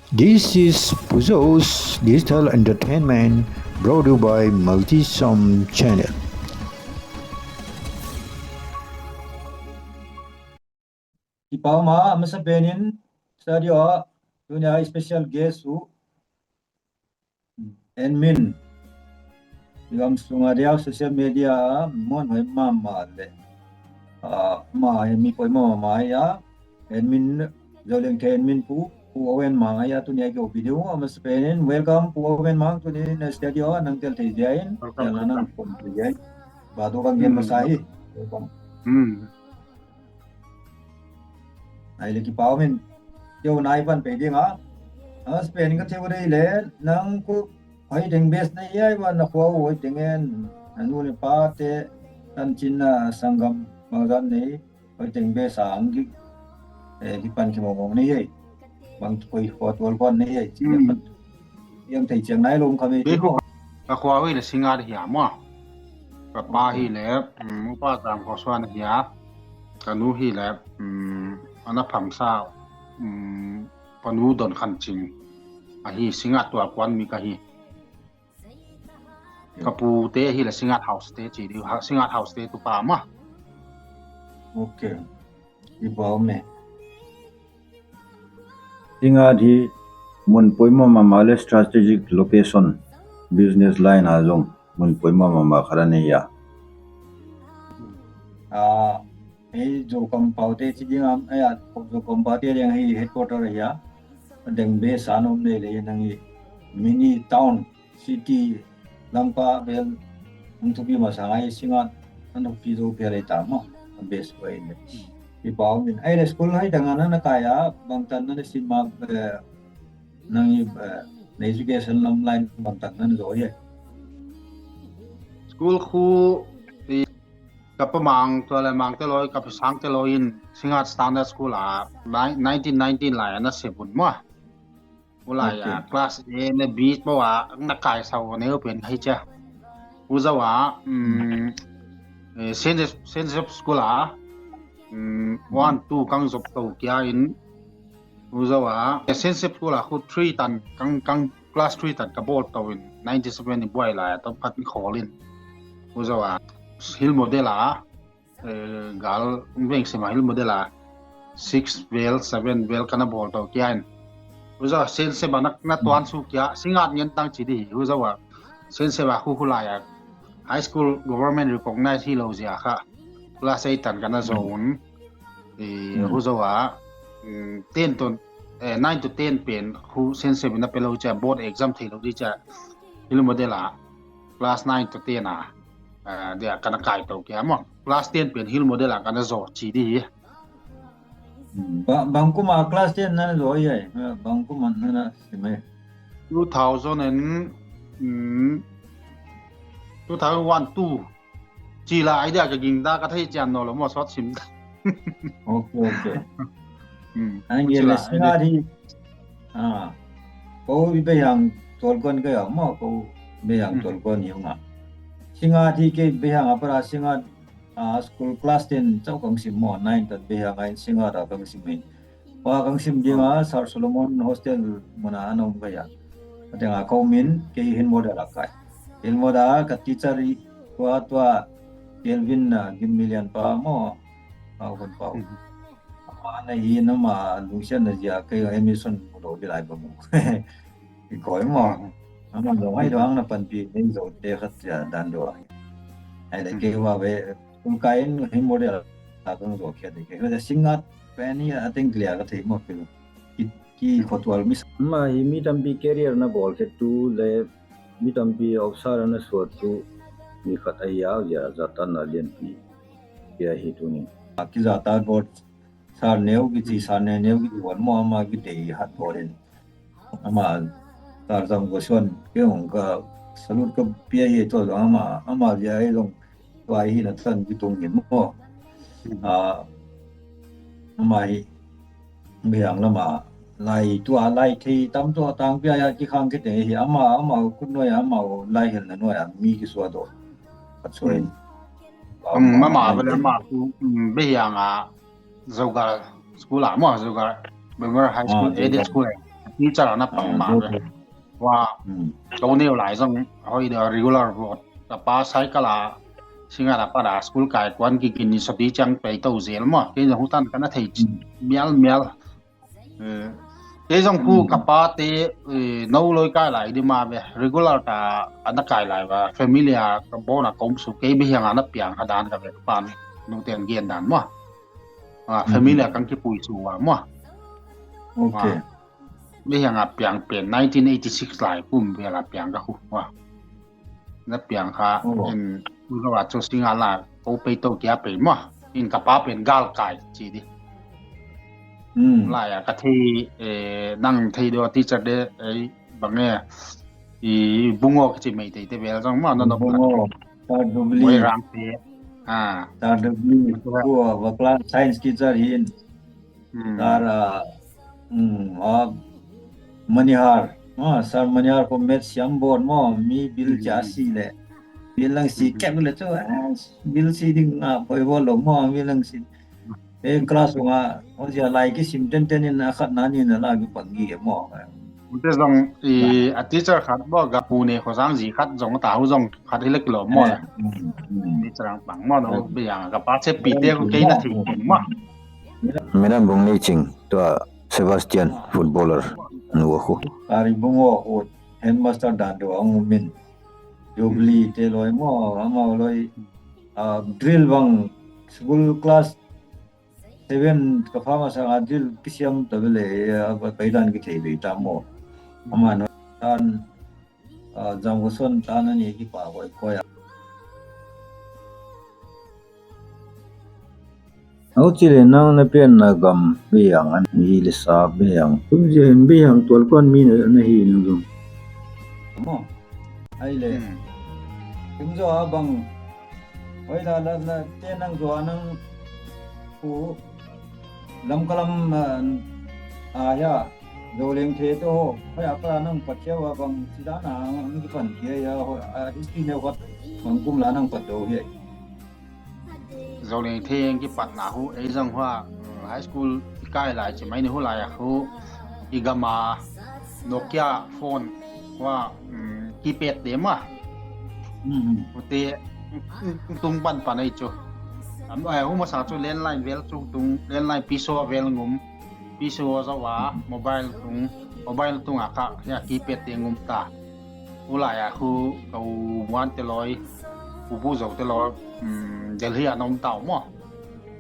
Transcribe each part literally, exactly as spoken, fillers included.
This is Puzo's Digital Entertainment, brought to you by Multisom Channel. Kipaw ma, a masa penin studio ah tuni a special guest uh, Admin. I gam sungah diak social media ah muanhuai mahmah le, ah, ama hi mi poimawh mahmah hi a, Admin, Zolian K Admin Pu, Pu Owen Mang hi a, tuni a kiko video a masa penin welcome Pu Owen Mang, tuni na studio ah nang tel thei dia in, welcome, tel na nang welcome, pom thei dia in. Bado kan gen masa hi. Welcome. Hmm. Ai le kipaw min. Keu nai pan pe ding a. A masa penin ka thei uh dei le, nang ko hoih teng base na hi ai, wan na khua uh hoih teng en, na nu le pa te, tanchin na sanggam bangzah nei, hoih teng base a ang ki, eh, kipan khia mawkmawk na hi ai. Bang koi khua tual khuan na hi ai. Ci le pan. Iang thei ciang nai lom kha ve. Ka khua uh hi le Singat hi a maw. Ka pa hi le, um, Upa Zam Khawsuan hi a. Ka nu hi le, um, a na phamsa, um, Panu Don Khan Cing ahi, Singat tua kuan mi ka hi. Ka pute hi le Singat House te ci dih, ha, Singat House te tupa mah. Ok. I bau me. Singat hi mun poimawh mahmah le strategic location, business line a zong mun poimawh mahmah khat a nei a. Ah, hei Zokham paute ci ding am, eh, ah, Zokham paute ding hi headquarter hi a. Deng base a na om nei le nang hi mini town, city lampa bel hong thupi masa ngai, Singat a na thupi zo phial ei ta maw, a base ko ei le. I pau min. Ai le school hai dang a na na kai a, bangtan na na sim a, eh, nang i, eh, na education lam line bangtan na na zo hi. School khu i Ka pa Mang, tua le Mang Te Lawi, ka pa Sang Te Lawi in Singat Standard School a nai-, nineteen nineteen lai a na sep un maw. U lai a, ok, class A le B pawl a na kaisa uh neu pen hi cia. U zau a, um, eh, Saint Joseph, Saint Joseph School a, um, one, two kang zop to kia in, U zau a, Saint Joseph School a khu three tan, kang, kang class three tan ka bawl to in, ninety seven i buai lai a, tawm khat i khawl in. U zau a, Hill Model a, eh, gal veng sim a Hill Model a, six vel, seven vel ka na bawl to kia in. U zau a, Saint Joseph a na, na tuan su kia, Singat ngen tang ci di, u zau a, Saint Joseph a khu khu lai a, high school government recognize hi lo zia kha. Class eight tan ka na zo un. I, mm, hu zo a, mm, ten to, eh, nine to ten pen khu Saint Joseph in a pe lo cia, board exam thei lo di cia. Hill Model a, class nine to ten a, eh, dia ka na kai to kia maw. Class ten pen Hill Model a ka na zo ci di. Ba-, bang kum a class ten na na zo ai ai. Bang kum a na na sim ai. Two thousand and, mm, two thousand one, two. Ci la idea ka ging da ka thei cian no lo maw sawt sim. Ok, ok. Hmm. Ang ci la Singat hi. Ah. Ko i Beihang tual kuan ka ya maw, ko Beihang, hmm, tual kuan hi nga. Singat hi ke Beihang a para Singat, ah, school class ten cau kang sim maw, nine tan Beihang a in Singat a kang sim in. Wa kang sim ding a, Sir Solomon Hostel mun a na om ka ya. A teng a ko min, kei Hill Model a kai. Hill Model a ka teacher i tua, tua Kelvin na Gim Milian pa maw. A hun pa. Mhm. Ama na hi na ma lungsian na zia kei admission lo di lai ba mu. I koi maw. Ama lo ngai dong na panpi nei zo te khat zia dan do. Ai le kei wa ve. Kum kai in Hill Model a kang zo khia de kei. Singat pen hi a teng clear ka thei maw pil. Ki, ki khotual mi. Ma hi mi tampi career na bawl khet tu le mi tampi officer na suat tu mi khat a hi a, ya zatan na lianpi. Pia hi tu ni. Ki zata bawl sar neu ki ci, sar neu neu ki wan maw ama ki dei hat bawl in. Ama tar zam ko suan ke hong ka salute ka pia hi to zong ama, ama zia hi zong tua hi na tan ki tung hin maw. Hmm. Ah, ama hi Beihang lama lai tua lai thei tam tua tang pia ya ki khang ke te hi ama, ama kut noi ama lai hel na noi a mi ki sua do. Ka suai. Hmm. Um, ama, ama bele lai ama ku, um, Beihang a Zogal School a maw, Zogal Memorial High School, ah, Zogal. Aided School a. teacher a na pang mah ve. Wa, ko neu lai zong hoi deuh regular vawt. Ka pa cycle a singa na pat a school kai kuan kikin ni sawti ciang pei to zel maw. Kei zong hutan ka na thei mial mial. Kei zong pu ka pa te no loi kai lai di ma ve, regular ta a na kai lai va, family a ka bawn a ka um su, kei bihiang a na piang kha dan ka ve, ka pa nu ten gen dan maw. Family a kang kipui su va maw. Bihiang a piang pen nineteen eighty six lai kum vel a piang ka hu maw. Na piang kha in, pu zo a chu singa la ko pei to kia pei maw. In ka pa pen gal kai ci di. Lai a ka thei, nang thei deuh a teacher de, bang e, i Bungaw kici Meitei te vel zong maw, na nop khat. Bungaw, Sir Dubli. Moirang te. Sir Dubli, tua va class science teacher hi in. Sir, a, Manihar, Sir Manihar ko met siam bawt maw, mi bil cia si le. Bil lang si kek le chu, bil si ding a poi bawt lo maw, bil lang si. E class ung a, hong zia lai kisim tenten in a khat na ni na la kipan gi maw. Ute zong i a teacher khat baw ga pu ne kho sang zi khat zong ta hu zong khat hi lek lo maw. Teacher ang pang maw no, biang ka pa che pi te ko kei na thi maw. Medan bung nei cing tua Sebastian footballer nu a khu. Kari bung a khu headmaster dan do ang min. Jubilee te loi maw, amau loi, drill bang school class seven ka pha masa a drill kisiam ta bele, a paidan kithei bei ta maw. Ama no tan, jam ko son tan ani kipa koi koi a. Au ci le nang na pian na gam biang an hi le sa biang. Kum ci hen biang tual kuan mi na hi nang zong. Maw. Ai le. Kum zo a bang. Oi la la la te nang zo a nang ku lam kalam a ya. Zo leng the to ho. Hoi a pa nang pat sia wa bang ci da na ang ki pan kia ya ho. A history ne ho. Bang kum la nang pat do hi. Zo leng theng kipatna hu ei zong hua high school i kai lai ci mai ni hu lai a hu i gama Nokia phone hua keypad te ma. Hute tung pan pan ei cu. Hu masa cu landline vel cu tung, landline piso vel ngum. Piso zo a mobile tung, mobile tung a kha hia keypad te ngum ta. Ulai a hu ka u muan te loi, u bu zo te loi, Delhi a na um tau maw.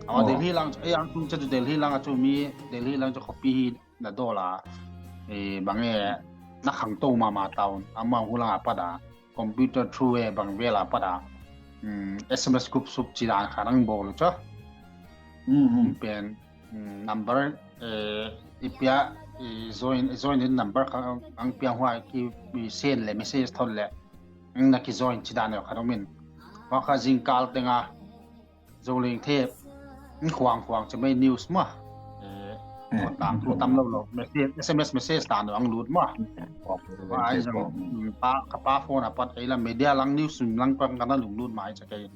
Aw Delhi lang ei ang tung cu Delhi lang a cu mi Delhi lang cu khopi hi na dawl a. Bang e na khang to mama taun ama hu lang a pat a computer through e bang vel a pat a S M S group sup ci dan kha nang bawl cu. Pen number i pia, i join, i join in number kha ang piang hua ki send le message thon le na ki join ci dan kha dong min. Hua kha zingkal tenga Zoleng the khuang khuang ci mai news ma. Khon tang tu tam lo lo message, S M S message ta no ang lut ma. Ai zong pa ka pa phone a pat ei la media lang news lang pang kana lung lut mai ca kei.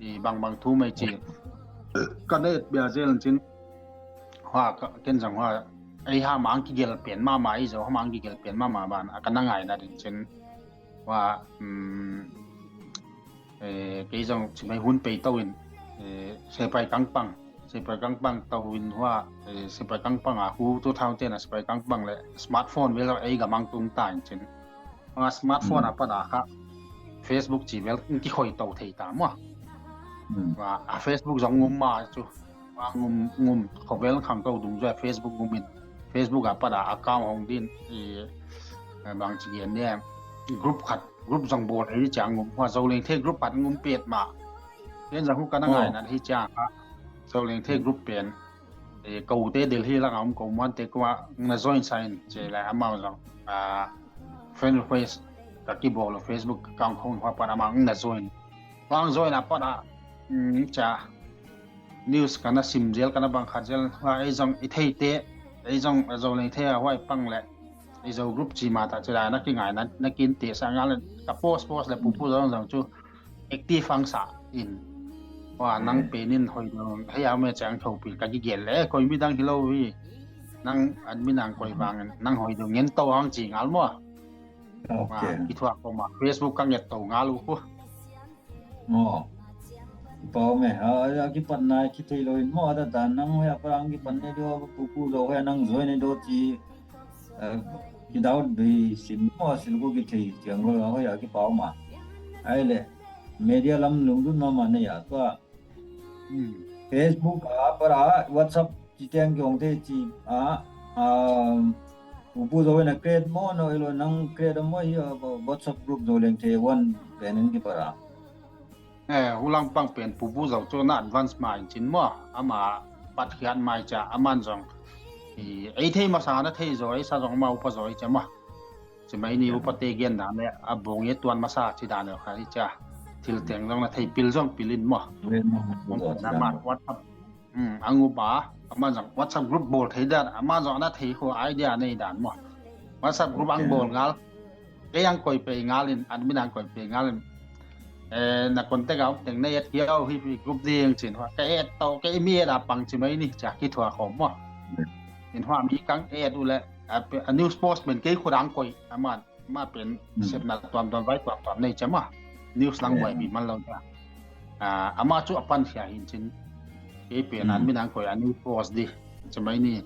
I bang bang thu mai ci. Ka net bia zel cin. Hua ka ken zang hua ei ha mang ki gel pen ma ma ei zo ha mang ki gel pen ma ma ban a ka na ngai na din cin. Hua kei zong ci mai hun pei to in sepai kangpang sepai kangpang to in hua sepai kangpang a hu tu thau ten a sepai kangpang le smartphone vel ei gamang tung ta in cin. Hua smartphone a pat a kha Facebook ci vel ki khoi to thei ta mua. A Facebook zong ngum ma cu ngum ngum khovel khang ko dung zua Facebook ngum in Facebook a pat a account hong din i bang ci gen ne group khat group zong bawl ei ciang ngum hua Zoleng the group khat ngum pet ma. Ken zong hu ka na ngai na hi ciang kha Zoleng the group pen ko te Delhi lang a um ko muan te ko na join sa in ce lai amau zong friend request ka ki bawl Facebook account khong hua pat amau na join. Lang join a pat a ca news kana sim zel kana bang khat zel hua ei zong i thei te ei zong a Zoleng the a huai pang le i zo group ci ma ta ci lai na ki ngai na kin te sa ngal ka post post le pupu zong zong cu active ang sa in. Hua nang pen in hoi dong hei a me ciang tho pi ka ki gel le koi mi dang hi lo hi. Nang admin ang koih vangin nang hoih dong ngen to ang ci ngal maw. Ok. Kithuak ko ma Facebook ka nget to ngal uh khu. Maw. Pau me ha, a kipatna kithei lo in maw, a ta ta nang hoih a parang kipat ne do, pupu zo hoih a nang zoi ne do ci. Kidau dei sim maw, sil ko kithei ciang ko hoih a kipau ma. Ai le media lam lungdun ma ma ne ya tua. Facebook a para WhatsApp ci tiang kiong te ci a, pupu zo in a create maw, no ilo nang create maw hi a WhatsApp group Zo Leng The One pen in kipara. Eh, hulang pang pen pupu zo cu na advance mai cin maw, ama pat khiat mai ca aman zong ei thei masa na thei zo ei sa zong ama upa zo ei ca maw. Cimai ni upate gen dan le a bawng i tuan masa ci dan le kha i cia. Thil teng zong na thei pil zong pil in maw. Aman WhatsApp a ngup a, aman zong WhatsApp group bawl thei dan, aman zong na thei khua idea nei dan maw. WhatsApp group ang bawl ngal. Kei ang koih pei ngal in, admin ang koih pei ngal in. Na contact a um teng na et kia uh hi group ding cin hua. Ka et to, kei mi et a pang cimai ni cia kithuak khawm maw. In hua mi kang et uh le a news post men kei khut ang koih aman. Ma pen sepna tuamtuam vai tuamtuam nei cia ma. News lang buai mi man lo cia. Ama cu a pan khia hin cin. Kei pen an min ang koih a news post di. Cimai ni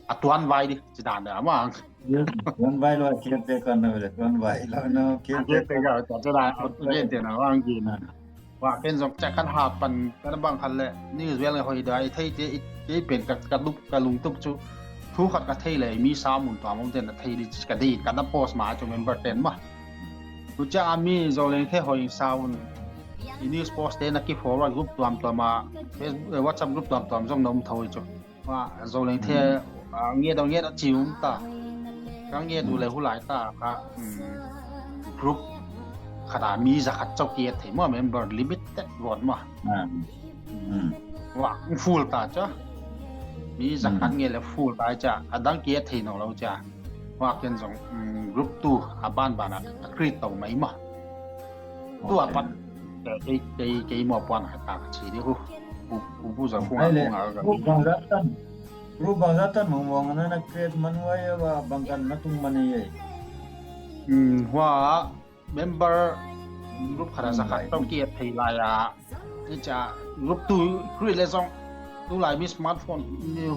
a tuan vai di ci dan da ama ang. Tuan vai lo a kiat te kan na le tuan vai lo na kiat te kan. Kiat te kan na ang gin. Wa ken zong ca kan ha pan kan bang khat le news vel ngai hoi dai thei te i pen ka ka dup ka lungtup cu thu khat ka thei le mi sa mun tua mong ten a thei di ka di ka na post ma cu member ten ma. Tu ca a mi Zo Leng The hoi sa un i news post te na ki forward group tuam tuam a Facebook, WhatsApp group tuam tuam zong na um tho i cu. Wa Zo Leng The ngiat dong ngiat a ci um ta. Ka ngiat uh le hulai ta ka group khat a mi za khat cau kiat thei maw, member limited vawt maw. Wa full ta ca. Mi za khat ngiat le full ta ca. A dang kiat thei no lo ca. Wa ken zong group tu a ban ban a create to mai maw. Tua pat kei kei kei maw puan khat ta ka ci di hu. Pu pu za hu nga hu nga ka. Group bangzah tan mawngmawng na na create man huai a bangkan na tung man hi ei. Hua member group khat a za khat tawh kiat thei lai a. Ni ca group tu create le zong tulai mi smartphone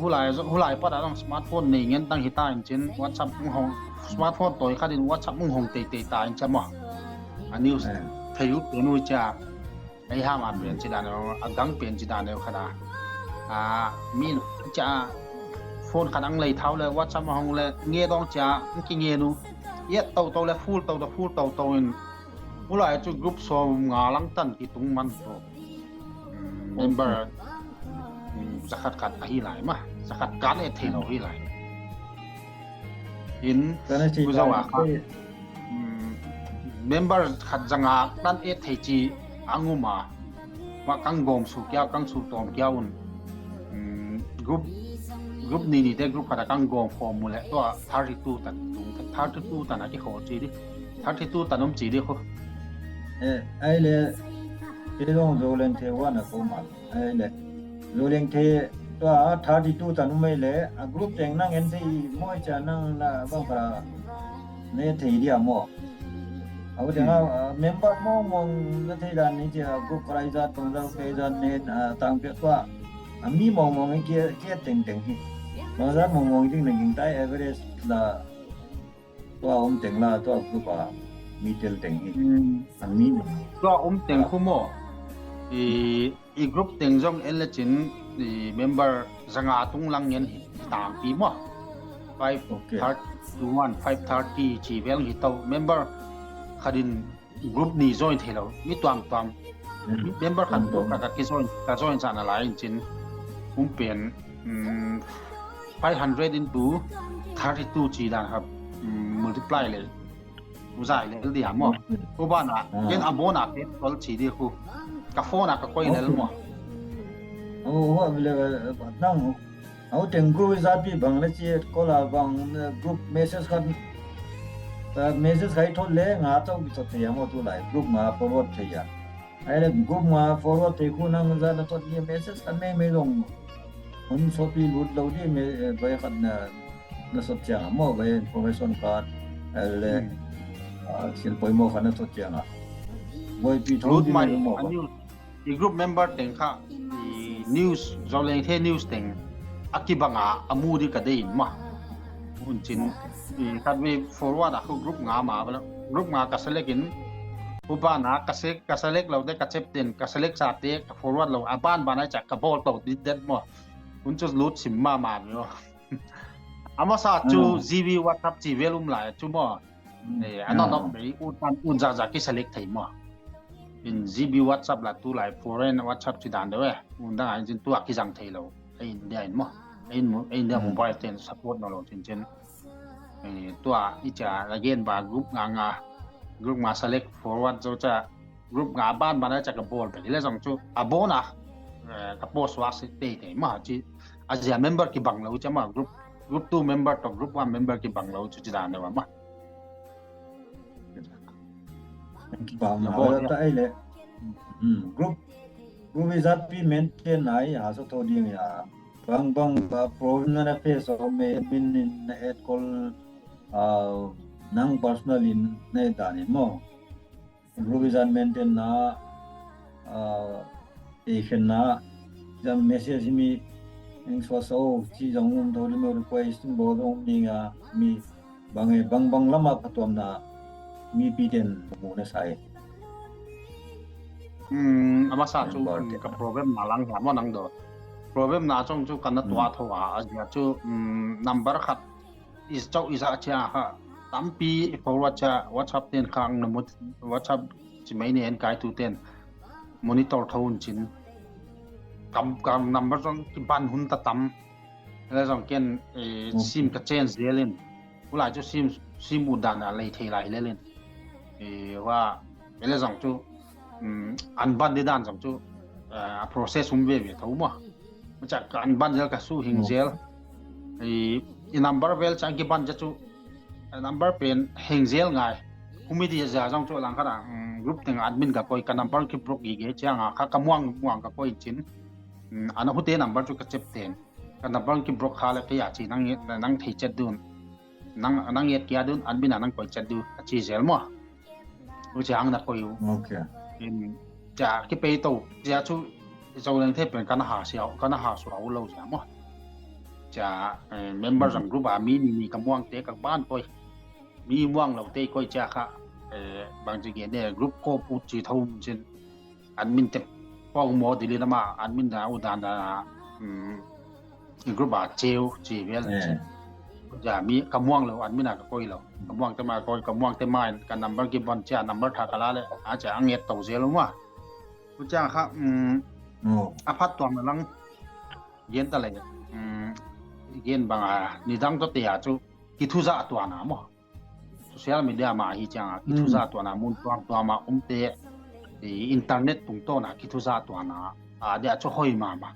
hulai hulai pat a zong smartphone nei ngen tang hi ta in cin WhatsApp hong smartphone tawi khat in WhatsApp hong teitei ta in ca maw. A news thei uh pen uh ca. Ei hama pen ci dan a gang pen ci dan a khat a mi ca phone khat ang lei thau le WhatsApp a hong le nge dong ca ang ki nge nu iat to to le full to to full to to in ulai cu group sawm nga lang tan ki tung man to member zakhat khat ahi lai ma zakhat kan e thei lo hi lai. In kuzawa kha member khat zanga kan et thei ci a nguma ma kang gawm su kia kang su tawm kia un group group ni ni te group khat a kang gawm khawm mu le tua thirty two tan tung thirty two tan a ki khaw ci di thirty two tan om ci di khu. Ai le kei zong Zo Leng The One a ko ma. Ai le Zo Leng The tua thirty two tan um ai le a group teng nang en thei maw ca nang na bang kha ne thei dia maw. Au teng a member mawngmawng na thei dan ni cia group kha rai zat bang zat kei zat ne tang pia tua a mi mawngmawng kia kia teng teng hi bang zat mawngmawng ding na ging tai average la. Tua um teng la tua group a mi tel teng hi. A mi tua um teng khu maw. I i group teng zong en le cin i member zanga tung lang ngen hi tangpi maw. Five thirty one five thirty ci vel hi to member khat in group ni join thei lo mi tuamtuam member khat tu ka ka ki join ka join sa na lai in cin hum pen five hundred into thirty two ci dan kha multiply le uzai le dia maw. Ko bana ken abona pe tol ci di khu ka phone a ka koi le maw. Nang Au teng group i zapi bang le ci kola bang group message khat message khat thot le nga tau ki thot thei a maw tu lai group nga forward thei a. Ai le group nga forward thei khu nang za na thot ni message khat mei mei zong hun sawpi lut lo dih me, eh, vai khat na, na sawt ciang a maw, vai information khat, eh, le, hmm, ah, thil poimawh khat na sawt ciang a. Buaipi thong dih mai maw. I group member teng kha, i news, Zoleng the news teng a kibang a, a mu dih ka deih in maw. Hun cin, i khat vei forward a khu group nga ma, group nga ka select in, khu ban a ka select, ka select lo te ka chep den, ka select sa te ka forward lo, a ban ban a ca ka bawl to dit det maw. Hun cu lut sim ma ma mi maw. A masa cu, hmm, G B WhatsApp ci vel um lai cu maw. Hmm. Eh, a non, hmm, ok mai, ut pan, ut za za ki select thei maw. In G B WhatsApp la tu lai foreign WhatsApp ci dan deuh e. Un dang a in cin tua kizang thei lo. Ei India in maw. Ei in mu-, ei India, hmm, mobile ten support no lo cin cin. Eh, tua i ca la gen ba group nga nga. Group nga select forward zo ca group nga ban ban a ca ka bawl pe. Hi le zong cu a bawn a, eh, ka post wa si tei tei maw ci. A zia member kibang lo ca maw. Group, group two member to group one member kibang lo cu ci dan deuh a maw. Bang na bawh ta ei le. Hmm, group, group i zat pi maintain nai ha sa tho ding ya. Bang bang ba problem na na face o me min in na et kol, ah, nang personal in na et dan in maw. Group i zat maintain na, ah, ei khen na, zat message mi eng suasa o ci zong um tho ding maw, request in bawl zong um ding a mi Bang e, bang, bang lamah phatuamna mipi ten mu na sa e. Hmm, a masa cu, member, hmm, te ka problem na lang hiam maw nang do. Problem na cong cu kan na, hmm, tua tho a, a zia cu, hmm, number khat i cauh i zah cia kha tampi i forward cia WhatsApp ten kha ang na mut, WhatsApp ci mai ne en kai tu ten monitor tho un cin. Kam, kam number cong kiban hun ta tam. Ele zong ken, eh, okay, sim ka chen zel in. Ulai cu sim, sim u dan a lei thei lai lel in. Eh, wa, ele zong cu, um, an ban di dan zong cu, eh, a process um ve ve tho maw. Macam ka an ban zel ka su hing zel. Okay. Eh, i number vel cang ki ban ja cu, eh, number pen hing zel ngai. Humi di ja zong cu lang khat a, um, group teng admin ka koi ka number ki block gige ciang a kha ka muang muang ka koi cin. Um, ana hute number cu ka cep ten. Ka number ki block kha le kei a ci nang, nang thei cet dun. Nang, nang et kia dun, admin a nang koi cet dun, a ci zel maw. U ci hang na koi u. Okay. In, cia ki pei to, cia cu, zo leng thei pen ka na ha sia, ka na ha sua u lo cia maw. Cia, eh, member zang group a mi ni ni ka muang te ka ban koi. Mi muang lo te koi cia kha, eh, bang ci gen ne group ko pu ci tho um cin. Admin te pawng maw dili nama admin da u dan da, um, group a ceu ci vel. Eh. Ci. Ja mi ka muang lo admin a ka koi lo. Ka muang te ma koi, ka muang te ma ka number ki ban cia number tha ka la le. A cia a nget to zel ma. U cia kha, um, oh, a phat tuam lang. Gen ta le. Um, gen bang a ni dang to te a cu. Ki thu za tuan a maw. Social media ma hi ciang a, ki thu za tuan a, mun tuam tuam a, um te, i internet tung tawn a, ki thu za tuan a, a dia cu hoi ma ma.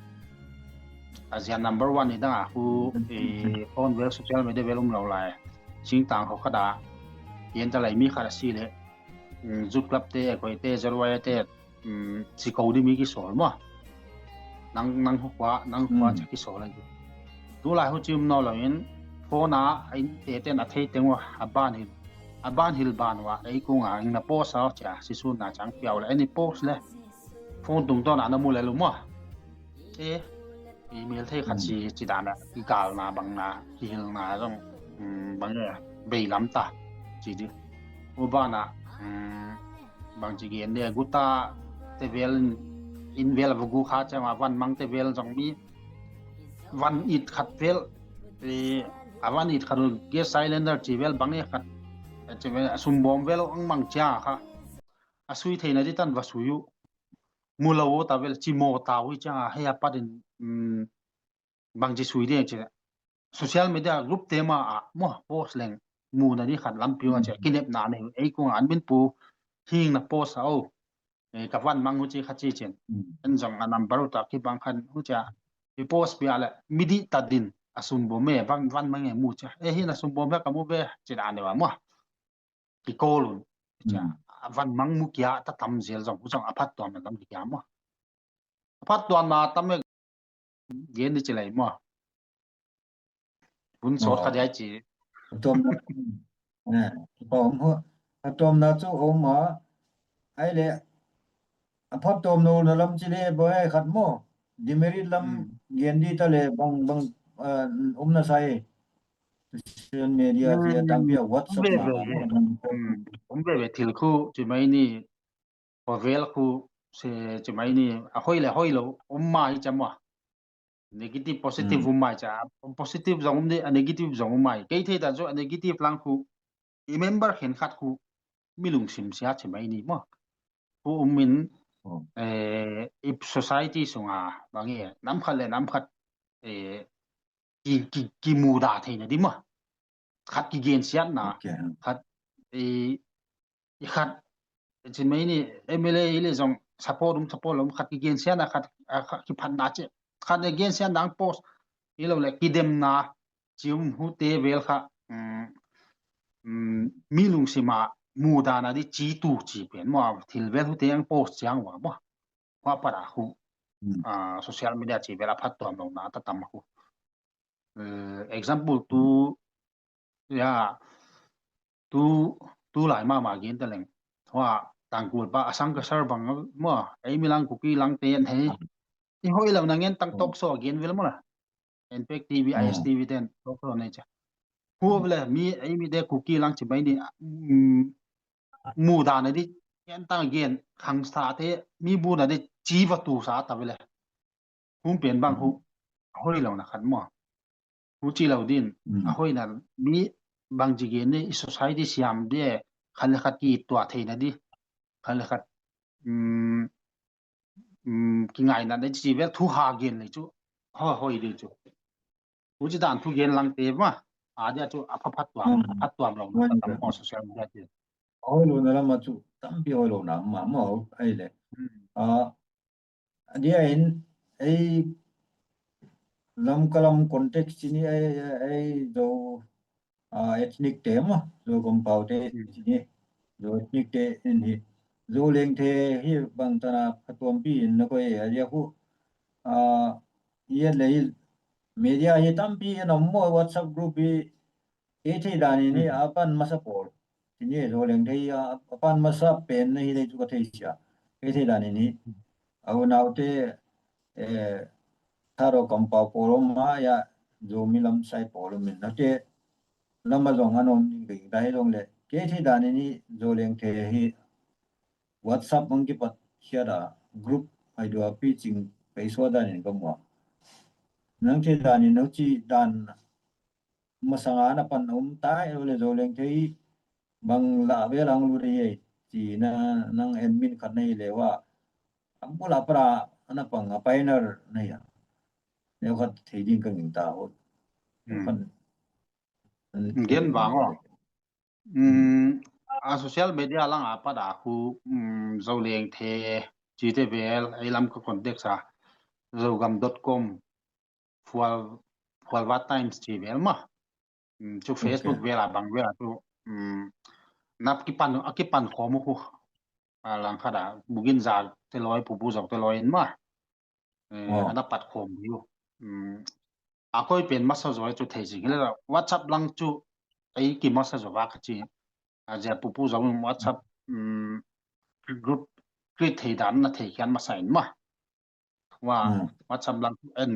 A zia number one i dang a, hu, i phone vel social media vel um lo lai. Singtang ho khat a, i en ta lai mi khat a si le, mm, Zut Club te, koi te, Zerwai te, um, si ko dimi ki sawl maw. Nang, nang hukwa, nang hukwa, mm, cia ki sawl a. Tu lai hu ci um naw lo in, phone a, a in te ten a thei teng ua, a ban hil. A ban hil ban ua, ei kung a, ing na post a, cia, si sun na ciang piau le, any post le. Phone tung tawn a na mu le lu maw. E, i mel thei khat si, ci dan a, i kal na, bang na, ki hil na, zong, um, bang le, bei lam ta, ci di. U ban a, um, bang ci gen dia, guta te vel in vel a va gu kha ciang a van mang te vel zong mi van it khat vel, eh, a van it khat ul gas cylinder ci vel bang i khat, eh, ci vel a sum bawm vel ang mang cia kha. A sui theina di tan va sui uh. Mu lo uh ta vel ci maw ta uh i ciang a hei a pat in, um, bang ci sui ding ci. Social media group te ma a maw post leng mu na ni khat lampi ma ci. Mm. Kinepna nei ei kung an min pu hing na post a o. E, ka van mang hu ci kha ci cin. Mm. En zong a number u ta ki bang khan hu cia. I post bia le midi ta din a sum bo me van, van mang e mu cia. E hi na sum bo me ka mu ve cin a ne wa maw. Ki kolun. Cia. Mm. A van mang mu kia ta tam zel zong hu zong a phat tuam na tam ki kia maw. A phat tuam na tam e gen ni ci lai maw. Hun sawt khat ai ci. Tuamna, eh, tuam hu, tuamna cu om a, ai le, a phat tuam no na lam ci le, bo ai khat maw, demerit lam gen di ta le, bang, bang, eh, om na sai. Social media ci a tampi a WhatsApp na. Om ve ve, thil khu ci mai ni, khuavel khu ci mai ni, a hoi le hoi lo om mai ci maw. Negative positive um mai ca, positive zong um dih, a negative zong um mai. Kei thei dan cu a negative lang khu i member khen khat khu mi lungsim sia ci mai ni maw. Khu um in, eh, i society sunga bang i nam khat le nam khat, eh, ki, ki, ki muda theina di maw. Khat kigensiatna, khat i, i khat ci mai ni, M L A i le zong support um support lo um, khat kigensiatna, khat, a, khat kiphatna ci, khat ne gensiatna ang post hi lo le kidemna ci um hute vel kha, um, um, mi lungsima mudana di ci tu ci pen maw, thil vel hute ang post ciang wa maw. Hua para khu, ah, social media ci vel a phat tuam lo na ta tam khu. Eh, example tu ya, tu, tu lai mama gen ta leng. Hua tangkul pa a sang ka sar bang maw, ei mi lang Kuki lang te an hei. I hoi lo na ngen tang talk show gen vel maw la. N P K T V, I S T V ten talk show nei ca. Hu le mi, ei mi de Kuki lang ci mai ni, um, mudana di ngen tang gen khang sa te mi mudana di ci va tu sa ta vel le. Hun pen bang hu a hoi lo na khat maw. Hu ci lo din a hoi na mi bang ci gen ni i society siam de khat le khat ki tua theina di khat le khat, um, um, kingaina na ci vel thu ha gen le cu ho hoi de cu. Hu ci dan thu gen lang te ma a dia cu a pha phat tuam, phat tuam lo na tam ko social media te. Hoi lo na lam a cu tampi hoi lo na ma ma ai le. A dia in ei Lamka lam context ci ni ei, ei Zo, ah, ethnic te maw, Zo kompau te ci ni, Zo ethnic te in hi, Zo lengthe hi bang tana phatuampi in na koi a dia khu, ah, i et le hi media hi tampi in om maw, WhatsApp group hi, kei thei dan in hi a pan masa pawl. Ci ni Zo lengthe hi a, a pan masa pen na hi le cu ka thei sia. Kei thei dan in hi. A unaute, eh, Tharo kompau pawl om ma ya, Zomi lam sai pawl om in. Nate lama zong an om ding ding dai zong le. Kei thei dan in hi Zo lengthe hi WhatsApp ang kipat khiat a group ai dua pi cing pei suat dan in ka mua. Nang thei dan in nang ci dan masanga na pan um ta e le Zo lengthe hi bang la ve lang lu dei e ci na nang admin khat na hi le wa. Ang bula para ana pang a pioneer na ya. Neu khat thei ding ka nging ta ho. Kan gen bang aw. Um, a social media lang a pat a khu, um, Zo lengthe ci te vel ei lam ka context a Zogam dot com, Fual, Fualvat Times ci vel ma. Um, cu Facebook vel a bang vel a cu, um, nap kipan, a kipan khawm uh khu. A lang khat a Buginza te lawi, Pupu Zo te lawi in ma. Eh, ana pat khawm hi uh. Um, a koi pen masa zaw cu thei zing hi le WhatsApp lang cu ei ki masa zaw va ka ci. A zia Pupu Zo in WhatsApp, um, group create thei dan na thei khian masa in ma. Wa WhatsApp lang cu en,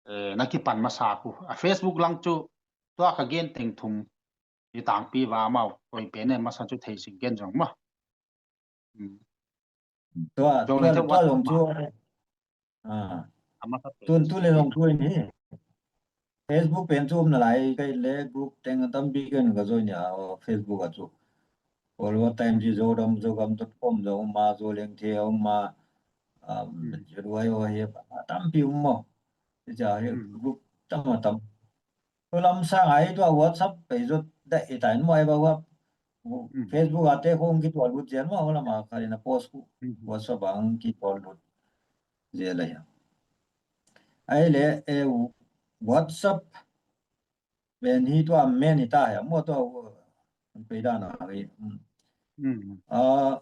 eh, na kipan masa ku. A Facebook lang cu tua ka gen teng thum i tangpi va mau koi pen en masa cu thei zing gen zong ma. Tua, tua, tua zong cu, ah, tun tu le zong tu in hi. Facebook pen cu um na lai kai le group teng a tampi kan ka zoi nia Facebook a cu. Follow time ci Zodam, Zogam dot com, Zo ma, Zo lengthe, um ma, um, Zo duai o he, a tampi um mo. Ci a he group tam a tam. Tua lam sang ai tua WhatsApp pei zot dai i tain mo ai ba wa Facebook a te khong ki tua lut zian mo lam a kha ina post ku WhatsApp ang ki tua lut zian lai. Ai le e WhatsApp ben hi tua men i ta he mo tua pei da na hi. A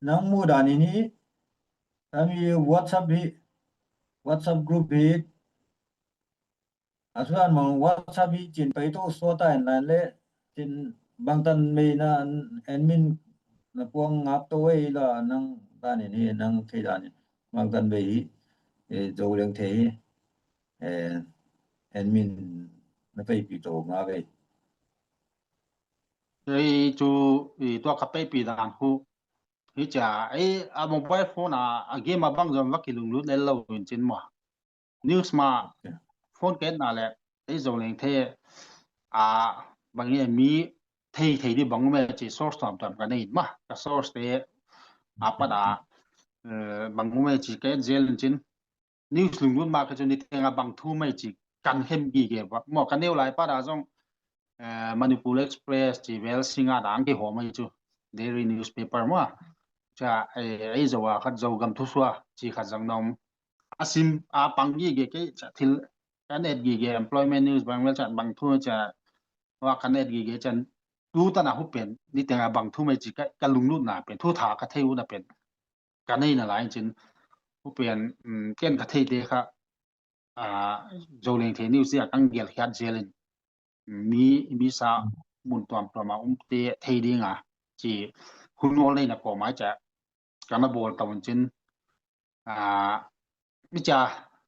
nang mu dan in hi, ami WhatsApp hi, WhatsApp group hi, a suan mang WhatsApp hi cin pei to suata en lan le cin bangtan mei na admin na puang ngap to ei la nang dan in hi nang thei dan in bangtan mei hi, e, Zo Leng Thei hi, e, admin na pei pi to nga vei. Ei cu i tua ka pei pi dan khu hi cia ei a mobile phone a a game a bang zom va kilunglut lel lo in cin mua. News ma phone ket na le ei Zo Leng Thei a bang nge mi thei thei di bang ume ci source tuam tuam ka nei ma ka source te a pat a, eh, bang ume ci ka et zel in cin news lunglut ma ka cu ni tenga bang thu mai ci kan hem gige ba mo ka neu lai pat a zong, eh, Manipur Express ci vel singa dang ki hawm mai cu daily newspaper mo. Ca, eh, ei Zo a khat Zogam Thusua ci khat zang nom a sim a pang gige kei ca thil kan et gige employment news bang vel ca bang thu ca wa kan et gige can tu tan a hu pen ni tenga bang thu mai ci ka, ka lunglut na pen thu tha ka thei u na pen ka nei na lai cin hu pen, um, ken ka thei te kha, a, Zo Leng Thei news a kan gel khiat zel in mi, mi sa mun tuam tuam a um te thei ding a ci hun ol nei na ko mai ca ka na bol ta un cin, a, mi ca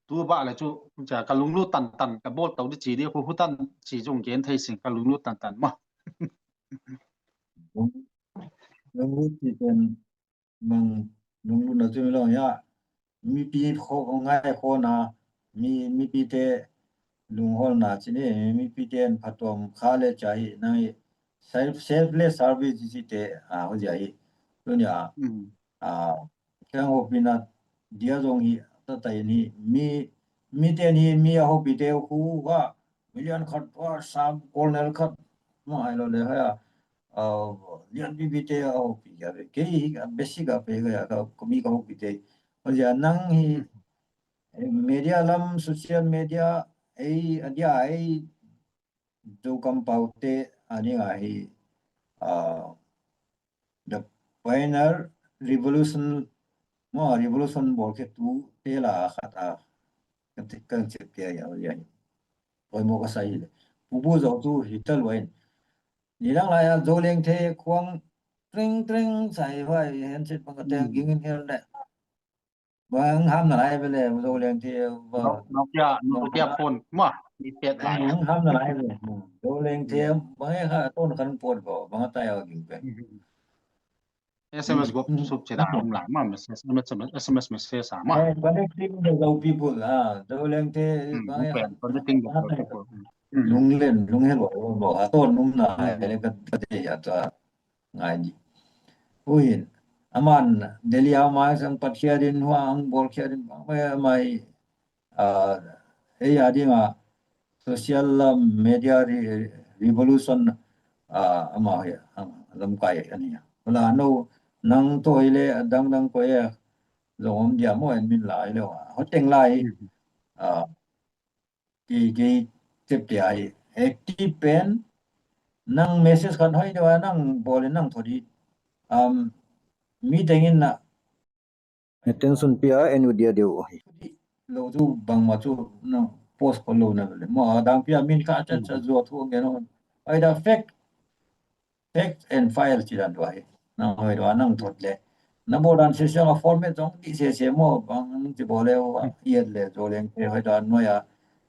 tu ba le cu mi ca ka lunglut tan tan ka bol ta di ci di khu hu tan ci zong gen thei sing ka lunglut tan tan ma. Lunglut ci pen mang lunglutna cu mi lawng ya mipi kho ngai khona mi mipite lungholna ci ni mipite an phatuam kha le ca hi nang hi self self le service ci te a ho zia hi tunia a keng hopina dia zong hi tata in hi mi mite ni mi a hopite khu wa million khat wa sam colonel khat ma ai lo le ha ya lian bibite a hopi ya ve kei hi a basic a pe ga ya ka mi ka hopite ho zia nang hi media lam social media ei a dia ei Zo kampau te a ding a hi the pioneer revolution mo revolution bol khe tu te la khat a kan ti kan chep te ya ya hi. Oi mo ka sai le pupu zo tu hi ta luain ni lang lai a Zo Leng Thei khuang tring tring sai vai hen chet bang ka te ging in hel le bang ham na lai ve le Zo Leng Thei Nokia Nokia phone ma ni pet lai bang ham na lai ve Zo Leng Thei bang e kha ton kan pot bo bang ta ya ging pe S M S group sup che da um la ma message S M S message a ma connecting the Zo people a Zo Leng Thei bang e kha connecting the Zo people lung len lung he bo bo a ton um na le ka te ya ta ngai ni. Uhin aman Delhi a mai sang pat khia din hua ang bol khia din mai mai a ei a ding a social media revolution a ama hi lam kai ani a la no nang to ile dang dang ko e zong om dia mo en min lai le wa ho teng lai a ki ki tep te ai active pen nang message kan hoi dewa nang bol nang thodi um mi tengin na attention pia enu dia deu hi lo tu bang ma tu na post ko lo na le mo dang pia min ka cha cha zo thu ngen ai da fake text and file ci dan duai nang hoi dua nang thot le na bo dan se se a format zong di se se mo bang ci bo le wa yet le Zo Leng Thei hoi dan noya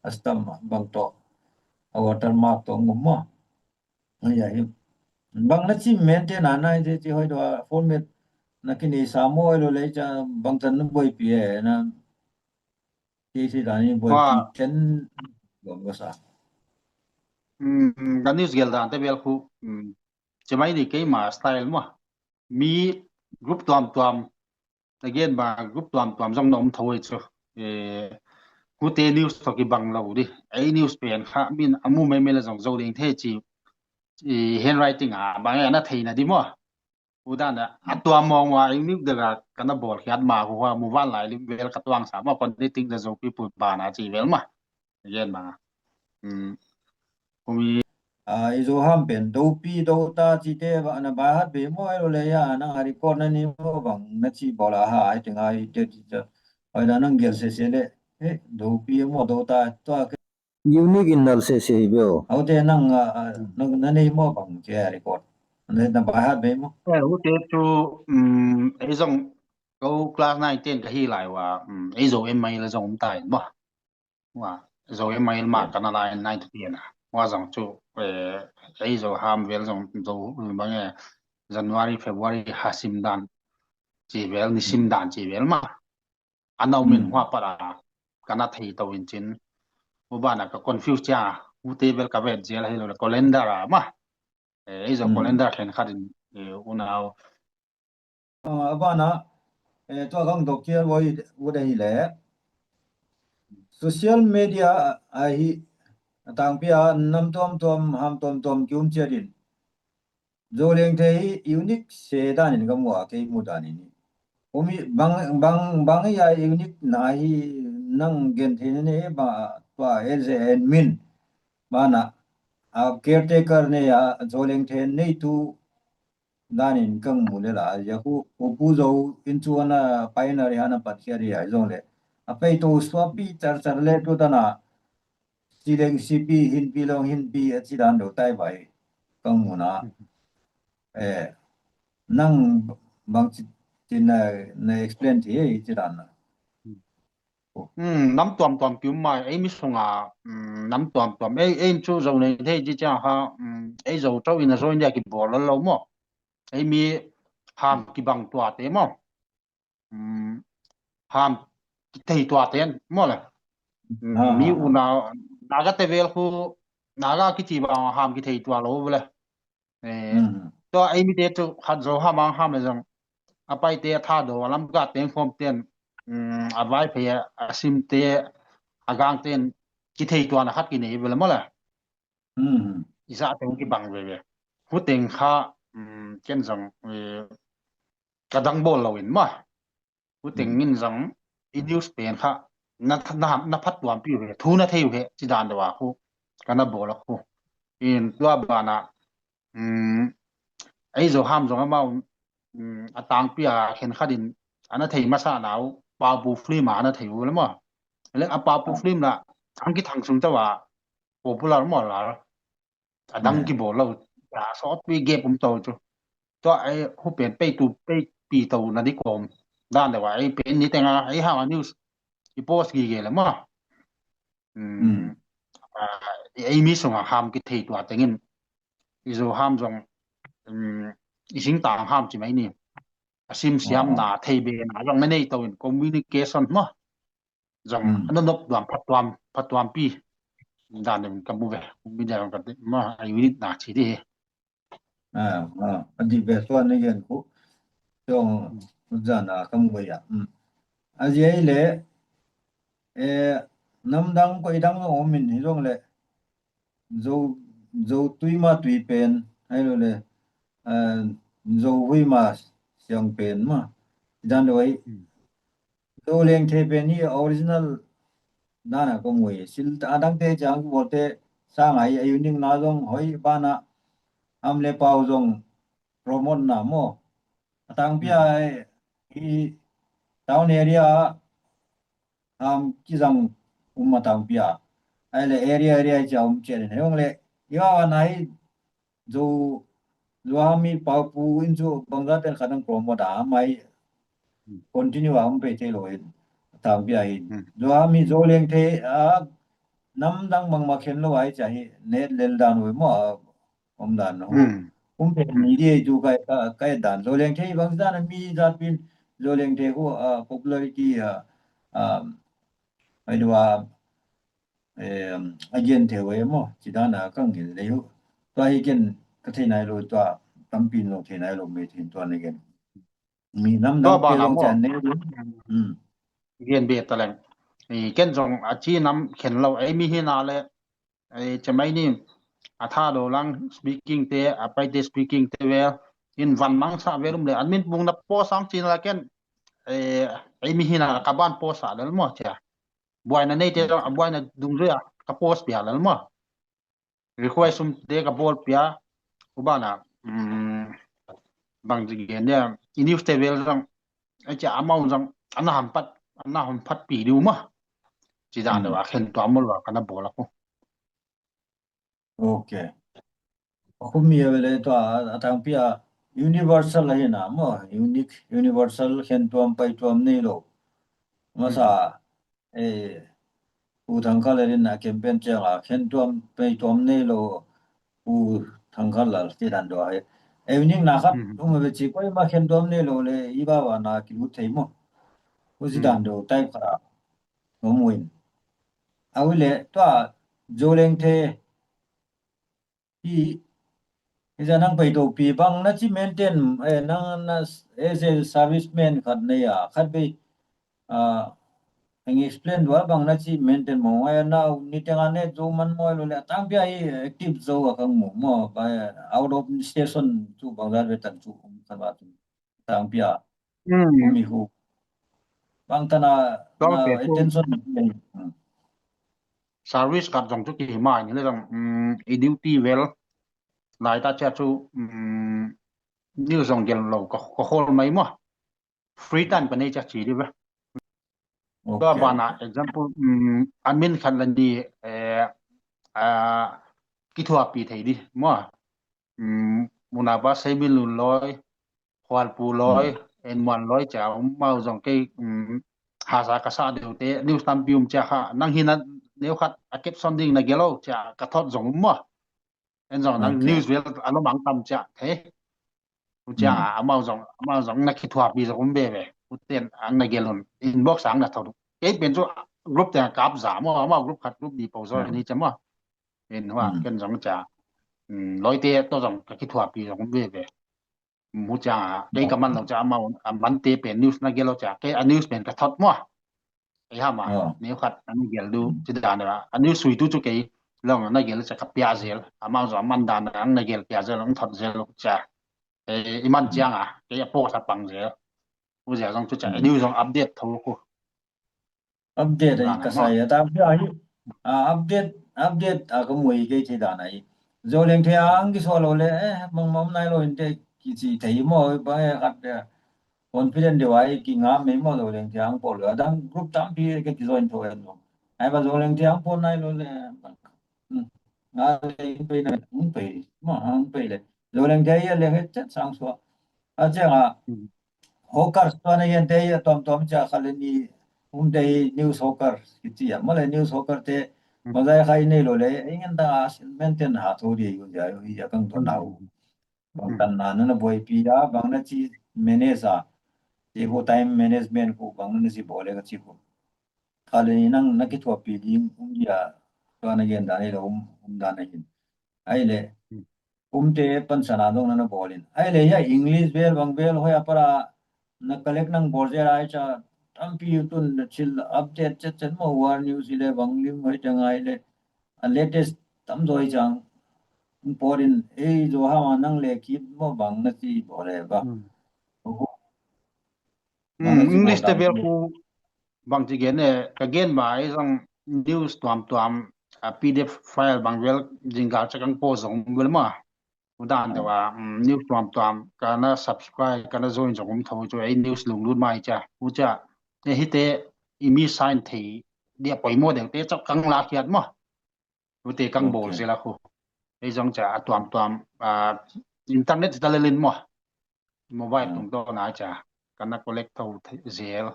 a stamp bang to a watermark to ngum mo. Hoi ya hi bang na ci mente na nai ci hoi dua format na kini sa mo lo le ca bang tan na boi pi e na Kei si dan in boi pi ten bom ka sa. Ka news gel dan te bel khu cemai ni keima style ma mi group tuam tuam again ba group tuam tuam zong na om tho ei chu. Kute news to ki bang lo di ei news pen kha min amu mai mai la zong Zo Leng Thei ci handwriting a bang e na theina di mo. Udan a a tua mawng wa ing nik dega kana bawl khiat ma hu hua muvan lai lim vel ka tuang sa ma kon ni ting da zo pi put bana ci vel ma. Again ma. Kumi a i zo ham pen do pi do ta ci te ba na ba hat be mo ai lo le ya na a record na ni mo bang na ci bawl a ha ai ting ai te ci ta. Ai da nang gel se se le. Eh, dopi maw, do ta tua ke. Unique in nal sese hi beo. Aute nang, ah, ah, nang, na nei maw bang ke record. Na, na by heart bei maw? Eh, ute chu, um, ei zong ko class nine ten ka hi lai ua, um, ei zo em mai la zong um tai maw. Wa, zo em mai ma kana lai nine to ten a. Wa zong chu, eh, ei zo ham vel zong zo bang e January, February ha sim dan ci vel, ni sim dan ci vel ma. A nau min hua pat a, kana thei to in cin. U bana ka confuse cia, u te bel ka vet zel hi lo le calendar a ma. Eh, ei zo calendar khen khat in, eh, unau. Ah, a bana, eh, tua kang dok kial wai u de hi le. Social media a hi, a tangpi a nam tuam tuam, ham tuam tuam ki um cia din. Zo leng thei hi unique se danin ka mu a, kei mu danin hi. Umi bang, bang, bang hi a unique na hi nang gen thei ne ne ba tua el ze en min. Bana, a caretaker ne a zo leng thei nei tu danin kang mu le la, a ya ku, u pu zo in chu ana pioneer hi ana pat khia ri a zong le. A pei to suapi char char le tu dana. Sileng sipi, hinpi long hinpi, a ci dan do tai bai. Kang mu na. Eh, nang bang ci, ci na, na explain ti, eh, ci dan na. Hmm, nam tuam tuam ki um mai, ei mi sunga, hmm, nam tuam tuam, ei, ei chu zo nei thei ci cia ha, hmm, ei zo chau in a zo in dia ki bol lo maw. Ei mi ham ki bang tua te maw. Hmm, ham ki thei tua te maw le. Hmm, mi u na, Naga te vel khu, Naga ki ci bang ham ki thei tua lo le. Eh, tua ei mi te chu khat zo ham ang ham le zong. A pai te a tha do, a lam ka teng khom ten, mm, a vai phei a, a sim te, a gang ten, ki thei tuan a khat ki nei ve le maw le. I za teng ki bang ve ve. Hu teng kha, mm, ken zong, eh, ka dang bol lo in maw. Hu teng in zong i news pen kha na, na, na phat tuampi uh he, thu na thei uh he, ci dan deuh a khu, ka na bawl a khu. In tua banah, um, ei zo ham zong amau, um, a tangpi a khen khat in, a na thei masa na uh, Paupu film a, a na thei uh le maw. Le a Paupu film la, ang ki thang sung tau a, popular maw la. A dang kibawl lo, a sawtpi gap um to chu. Tua ei hu pen pei tu pei pi to na di kawm dan deuh a ei pen ni teng a ei hang a news i post gige le maw. Ei mi sungah ham kithei tua tengin i zo ham zong i singtang ham ci mai ni. A simsiamna thei bena zong na nei to in communication maw. Zong a nonop tuam phat tuam phat tuampi dan deuh ka mu ve. Kum mi deuh ka ma ai minit na ci di hi. A di ve suan na gen khu zong zan a ka mu ve a. A zi ai le namdang koi dang zong om in hi zong le zo zo tui ma tui pen ai lo le zo hui ma siang pen ma dan deuh ai. Zo leng thei pen hi original dana ka ngui. Sil a dangte ciang kibawl te sang ai a unique na zong hoi bana am le pau zong promote na maw. A tangpi a hi town area am kizang um a tangpi a ai le area area cia um cia den hei ong le i wa na hi. Zo Zuami paupu in cu bangza ten khat ang promote a mai continue a um pei thei lo in tangpi a in Zuami zo leng thei a nam dang bangma khen lo ai cia hi net lel dan ui maw a om dan no. Um pei ni di ei cu kai kai dan zo leng thei bangza na mi zat pin zo leng thei hu a popularity a a ai dua a gen thei uh e maw ci dana ka ngil lei uh. Tua hi ken ka thei nai lo tua tampi lo thei nai lo me thin tua na gen mi nam dang te lo cian nei uh. Gen be ta leng ken zong a ci nam khen lo ei mi hi na le ei cemai ni a tha do lang speaking te a paite speaking te vel in van mang sa vel um le an min pung na po sang ci na la ken ei mi hi na ka ban po sa lel maw cia. Buaina neite zong a buaina dungzui ah ka post piak lel maw. Request um te ka bawl piak u bana bang gen dia i news te vel zong ai cia amau zong ana hampat ana hamphat pi diu maw. Ci dan lo a khen tuam maw lo a ka na bawl a khu. Ok. A khumi a vele tua a tangpi a universal a hi na maw, unique, universal khen tuam pai tuam nei lo. Masa eh, U Thang Khal in a campaign ciang a khen tuam pai tuam nei lo U Thang Khal lal ci dan do a hi. Eh, unique na khat um a ve ci koi ma khen tuam nei lo le i ba ba na ki lut thei maw. U ci dan do type khat a. Ngom win. A wi le tua Zo Leng The hi hi za nang pai to pi bang na ci maintain eh nang na as a serviceman khat nei a khat bei ah eng explain dua bang na ci maintain mo ngai na ni teng a ne zo man mo lo le tang pia hi active zo a kang mo mo ba out of station tu bang za ve tan tu um khan ba tu tang pia um i hu bang tana na attention service khat zong cu ki hi mai ni le zong i duty vel lai ta cia cu ni zong gel lo ka khol mai maw free time ka nei cia ci di ve. Tua bana example a min khat la ni kithuapi thei di maw. Munapa seimin lun lawi khualpu lawi enmuan lawi cia um mau zong kei hasa ka sa deuhte news tampi um cia kha nang hina neu khat a kep son ding na gelo cia ka thot zong um maw. En zong nang news vel a lomang tam cia thei. Cia amau zong amau zong na kithuapi zong um veve uten ang na gel un inbox ang na thot. Kei pen cu group te kap za maw amau group khat group di po zaw ni cia maw. En hua ken zong cia lawite tawh zong ka kithuapi zong um veve. Mu ciang a kei ka man lo cia amau a mante pen news na gel lo cia kei a news pen ka thot maw. Ei hama neu khat a na gel du ci dan a a news sui tu cu kei long na gel cia ka pia zel amau zong a man dan ang na gel pia zel ang thot zel lo cia. I man ciang a kei a post a pang zel. U zia zong cu cia a news zong update tho ku. Update a i ka sai a tam pia hi. Update update a ka mui kei thei dan a i. Zo Leng The ang ki sual lo le eh mang mam nai lo in te ki ci thei maw ba eh khat confident deuh a i ki ngam mei maw Zo Leng The ang pawl a dang group tampi ka ki join tho en lo. Ai ba Zo Leng The ang pawl nai lo le nga le in pei na in pei maw ang pei le Zo Leng The a i a leng he chet sang suak. A ciang a hawker tua na gen te a tuamtuam cia kha le ni um te hi news hawker ki ci a maw le news hawker te mazai khai nei lo le ingen ta a maintain ha tho di yu ja yu hi a kang to nau. Bang tan na na buai pi a bang na ci manage a ci ko time management ko bang na ci bo le ka ci ko kha le ni nang na kithuapi ding um dia tua na gen dan hi lo um um dan a hin. Ai le umte pansan a dong na na bawlin ai le hia English bel bang bel hoi a para na kalek nang bawl zel ai ca tampi tun na cil update cetcet maw war news i le bang lim hoi teng ai le a latest tam zaw i cang pawlin ei zaw hama nang le kip maw bang na ci bawl e ba. English te bel ku bang ci gen e ka gen ma ei zong news tuamtuam a P D F file bang bel jinggal cakang paw zong bel ma. Udan deuh a news tuamtuam ka na subscribe ka na join zong um tho cu ei news lunglut mai cia u cia ei hite i mi sign thei dia poimaw deuhte cak kang lakhiat maw. Ute kang bawl zel a khu ei zong cia a tuamtuam internet ta lelin maw. Mobile tung tawh na cia ka na collect tho zel.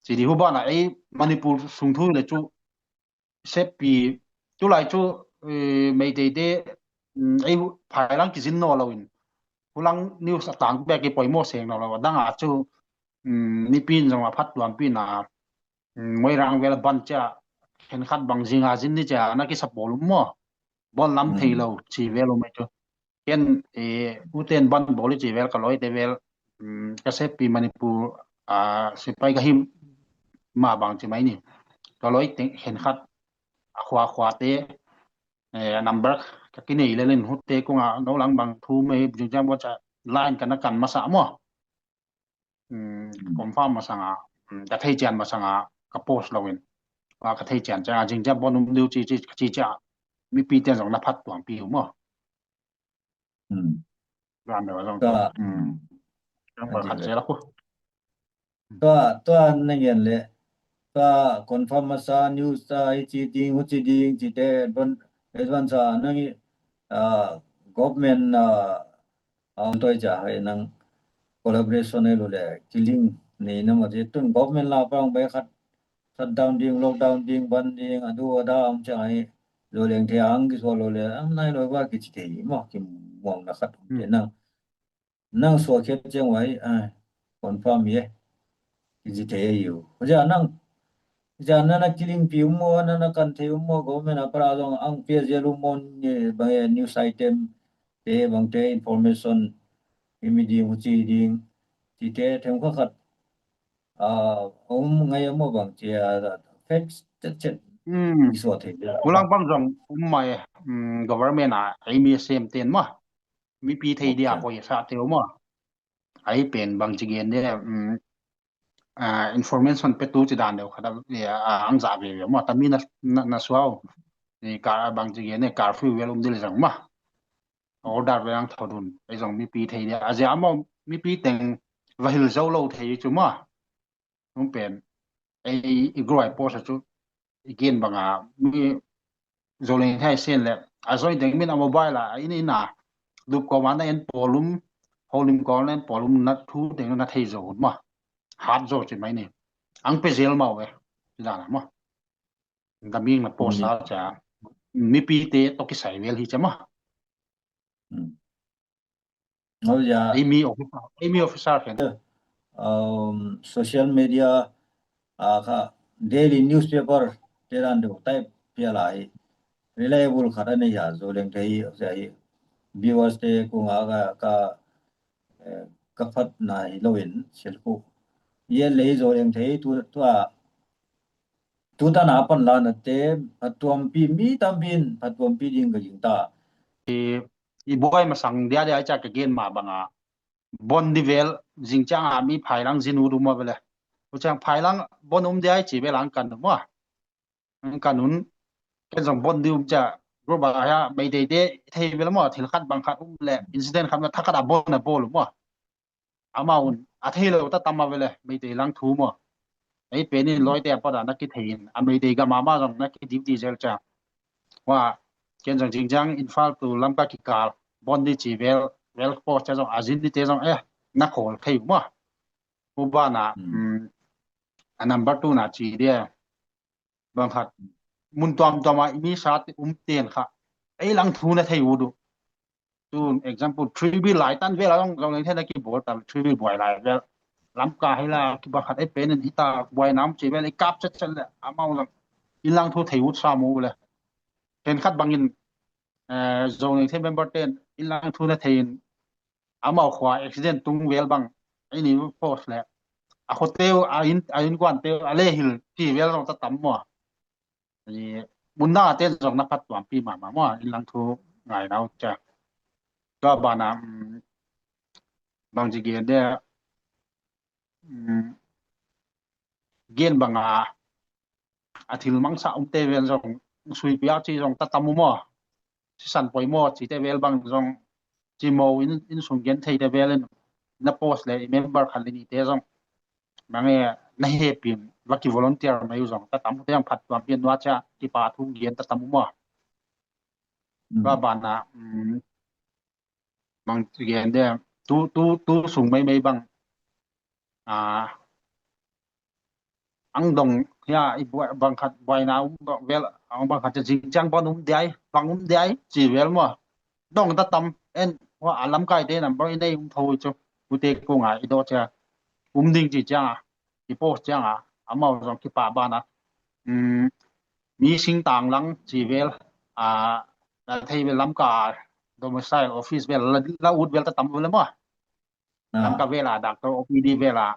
Ci di hu bana ei Manipur sung thu le cu seppi tulai cu Meiteite ei phailang kizin naw loin hulang news a tang bek i poimaw seng naw lo a dang a cu mipi in zong a phat tuampi na Moirang vel a ban cia khenkhat bang zinga zin ni cia na kisa pawl um maw. Bawl lam thei lo ci vel um ei cu. Ken uten ban bawl i ci vel ka lawite vel ka seppi Manipur sipai ka him ma bang ci mai ni. Ka lawi teng khenkhat a khua khuate a number ka kinei lelin hute kunga no lang bang thu mei jingciang bawl cia line ka na kan masa maw. Confirm masanga ka thei cian masanga ka post loin ka thei cian cianga jingcia bon um diu ci ci ka ci cia mipi tian zong na phat tuangpi uh maw. Tua tua na ngen le ka confirm masa news a, hici ding, huci ding, cite advan-, advance a nang i, ah, government, ah, a om toi cia hei nang collaboration ei lo le, kilink nei na ma ci tun government la pang bai khat shutdown ding, lockdown ding, ban ding, a du a da om cia hei, zo leng thei ang kisual lo le, ang nai lo va kici thei maw, kimuang na khat om te nang. Nang suak khiat ciang uai, ah, confirm hi e. Kici thei ahi uh. Cia nang, cia nana kilingpi um maw, nana kan thei um maw, government a para zong ang pia zia lu maw, ni bang e news item te, bang te information, i mi ding, huci ding, cite theng kha khat, ah, um ngai a maw bang cia, facts cetcet. Hmm. I suak thei dia. Ulang bang zong um mai, hmm, government a, ei mi sem ten maw. Mipi thei dia koisa teu maw. Ai pen bang ci gen dia, um, ah, information petu ci dan deuh khat a, ah, ang za ve ve maw. Tami na, na, na suau. Ni ka bang ci gen dia curfew vel um dil zang maw. Order vel ang thodun. Ai zong mipi thei dia. A zia maw mipi teng va hil zo lo thei cu maw. Nung pen, ei, i gruai post a cu, i gen banga, mi Zoleng thei sen le, a zoi deng min a mobile a, in in a, dup ko ma na en polum, holim ko na en polum na thu deng na thei zo hun ma. Hat zo ci mai ni. Ang pe zel mau e, ci dana ma. Gaming na post a cia, mipi te to kisai vel hi cia ma. Ngau ya. Ei mi officer, ei mi officer khen. Um, social media, ah, kha daily newspaper te dan deuh type pia lai. Reliable khat a nei ya Zoleng thei, sia hi. Viewers te kung a ka, ka, eh, ka phat na hi lo in, sil ku. Ye lei Zoleng thei tu, tu a, tu ta na pan la na te, phat tuampi mi tam bin, phat tuampi ding ka jing ta. I, i buai masang dia dia ca ka gen ma banga. Bon di vel, zing ciang a mi phailang zin u du ma vele. U ciang phailang bon um dia ci vel ang kan du ma. Ang kan un, ken zong bon di um cia, group a hia, Meitei te, thei vel ma, thil khat bang khat um le, incident khat ma, thakat a bon a bol um ma. Amau un, a thei lo ta tam a vele, Meitei lang thu ma. Ei pen in loi te a pat a na ki thei in, a Meitei gam a ma zong na ki duty zel cia. Wa, ken zong zing ciang Imphal tu Lamka kikal, bon di ci vel, vel post cia zong, a zin di te zong, eh, na khol thei ma. U ba na, mm, a number two na ci dia. Bang khat, mun tuamtuam a i mi sa te um ten kha. Ei lang thu na thei u du. Tu example, three B lai tan vel a zong, zong leng thei na ki bol tan, three B buai lai vel. Lamka hei la, ki bang khat ei pen in hita buai nam ci vel, i kap cetcet le, amau zong. I lang thu thei u sa mu le. Ken khat bangin, eh, zong leng thei member ten, i lang thu na thei in, amau khua accident tung vel bang, ei ni post le. A khoteu, a in, a innkuanteu, a lehil, ti vel zong ta tam mua. Ni, mun dang a ten zong na phat tuampi mahmah mua, in lang thu ngai nau cia. Tua bana, mm, bang ci gen dia, mm, gen banga, a thil mangsa umte vel zong, sui pia ci zong ta tam u mua. Sisan poimaw cite vel bang zong, ci maw in, in sung gen theite vel in, na post le i member khat le nite zong. Mange na hepin, va ki volunteer mai u zong, ta tam u te zong phat tuam pian nua cia, kipa thu gen ta tam u mua. Ba bana, mm, bang gen de, tu, tu, tu sung mai mai bang. Ah, ang dong, ya, i buai, bang khat, buai na um, bang vel, ang bang khat, zing ciang bang um diai, bang um diai, ci vel mua. Dong ta tam, en, hua, a lamkai te nam bang i nei um tho i cu, u te kung a, i do cia, um ding ci ciang a, i post ciang a, amau zong kipa bana. Um, mi singtang lang, ci vel, a, na thei vel Lamka, domicile, office vel, la, la ut vel ta tam vel mua. Lamka vel a, doctor O P D vel a,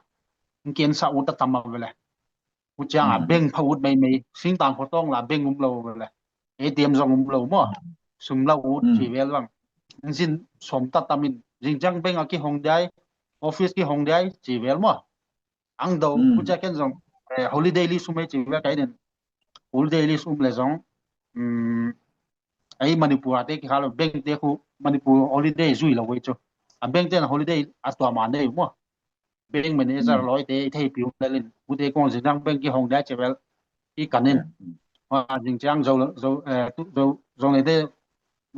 ang ken sa ut ta tam a vele. U ciang a, beng pha ut mei mei, singtang khotong la, beng um lo vele. A T M zong um lo mua. Sum la ut, ci vel bang. Ang zin som ta tam in, zing ciang beng a ki hong diai, office ki hong diai, ci vel mua. Ang do, u cia ken zong, eh, holiday list um ei ci vel kai den. Holiday list um le zong, um, ei Manipur a te ki khalo, bank te khu Manipur holiday zui lo wei cu. A bank te na holiday a tua ma nei mua. bank manager lawite i thei piu lelin, ute kong zin dang bank kihong dia cevel i kanin. Wa zing ciang zo zo eh, tu- zo zo nei te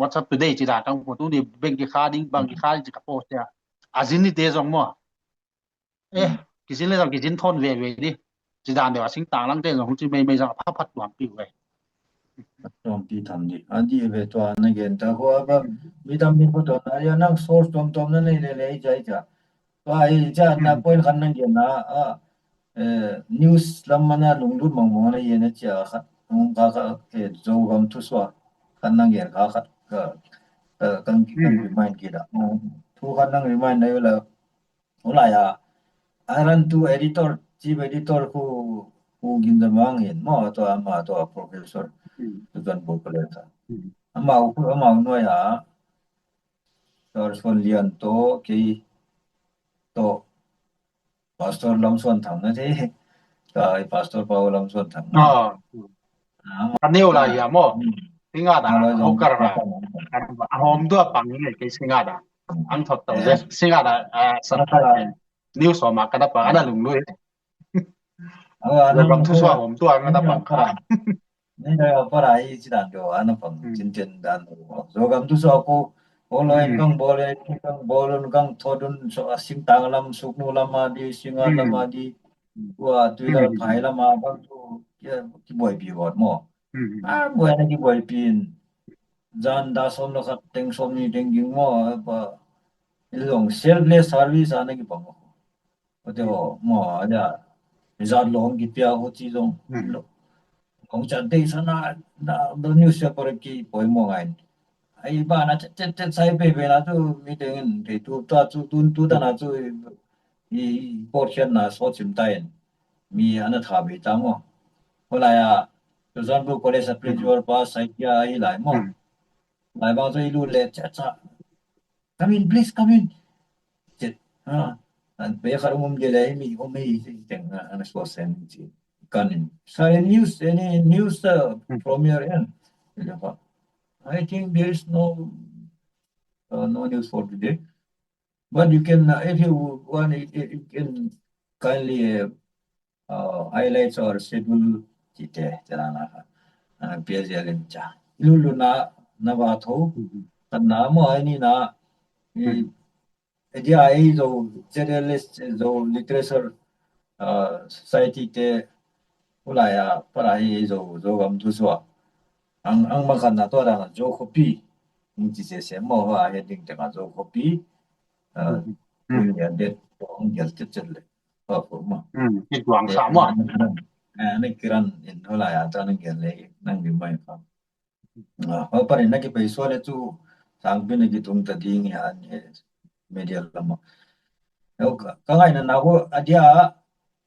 WhatsApp today ci da tang ko tu ni bank ki kha ding, bank ki kha ding ci ka post ya. A zin ni te zong maw. Eh, kizin le zong kizin thon veve ni. Ci dan deuh a sing tang lang te zong ci meimei zong a pha phat tuam piu ve. Tuam pi tham di. A di ve tua na gen ta ko a ba mi tam ni ko tua na ya nang source tuam tuam na nei le le i ca i ca. Tua i ca na point khan nang gen na a eh, news lam mana lunglut mangmang na yen a cia khat nung ka ka eh, Zogam thu sua khan nang gen ka khat ka ka kan kan remind ki da. Thu khan nang remind na yu la. Ulaya aran tu editor, chief editor ku ku gin da mang hin mo to ama to professor tu kan bu pale ta. Ama u ama u no ya. Tor son lian to ki to Pastor Lam Suan Thang na te. Ka i Pastor Pau Lam Suan Thang na. Ah. Ah, a neu lai ya mo. Hmm. Singa da. Ah, lai ho kar ra. Lam Suan Thang. A hom dua pang ni ke singa da. Hmm. Ang thot tau je. Singa da, ah, sa. News hom a ka da pa, ka da lung lui. Ah, Zogam thu sua hom tua ka da pang ka. Ni da para i ci dan do ana pang cin cin dan do. Zogam thu sua ko ko lo en kang bol en kang bol un kang thot un so a sing tang lam suk nu lam a di sing a lam a di. Wa tu da phai lam a bang tu ki buai pi wat mo. A buai na ki buai pi in. Zan da som lo khat teng som ni teng ging mo ba. Ilong selfless service ana ki pang mo. Ute ho mo a dia. Izat long ki pia ho ci zong. Long chat dei sana na do newspaper ki poi mo ngai. Ai ba na chat chat chat sai pe pe na tu mi tengin te tu ta tu tun tu ta na tu i por khian na so chim ta in. Mi ana tha be ta mo. Ko la ya. Tu zan bu college a principal pa sai kia ai lai mo. Lai bang tu i lu le chat sa. Come in, please, come in. Cit. Ah, an pe khat um um dia le mi um hi teng ah, an suak sen ci. Kan in. Sa any news, any news uh, from your end? I think there is no uh, no news for today. But you can, uh, if you want, you, you can kindly uh, uh, highlights or schedule ci te ci la na ka. Ana pia zia lim ca. Lulu na na va tho. Kan na mo ai ni na. I dia ai zo Z L S zo literature uh, society te ulaya para ai zo Zogam thu sua. Ang ang ma kan na to da zo copy. Ing ci se se mo ha he ding te ka zo copy. Uh, ya det ang gel chet chet le. Ka ko ma. Hmm, ki guang sa mo. Eh, na kiran in hola ya ta na gel le nang di mai ka. Ah, ho parin na ki pai so le tu sang pin na ki tung ta ding ya an he media lama. Ka ngai na na ko adia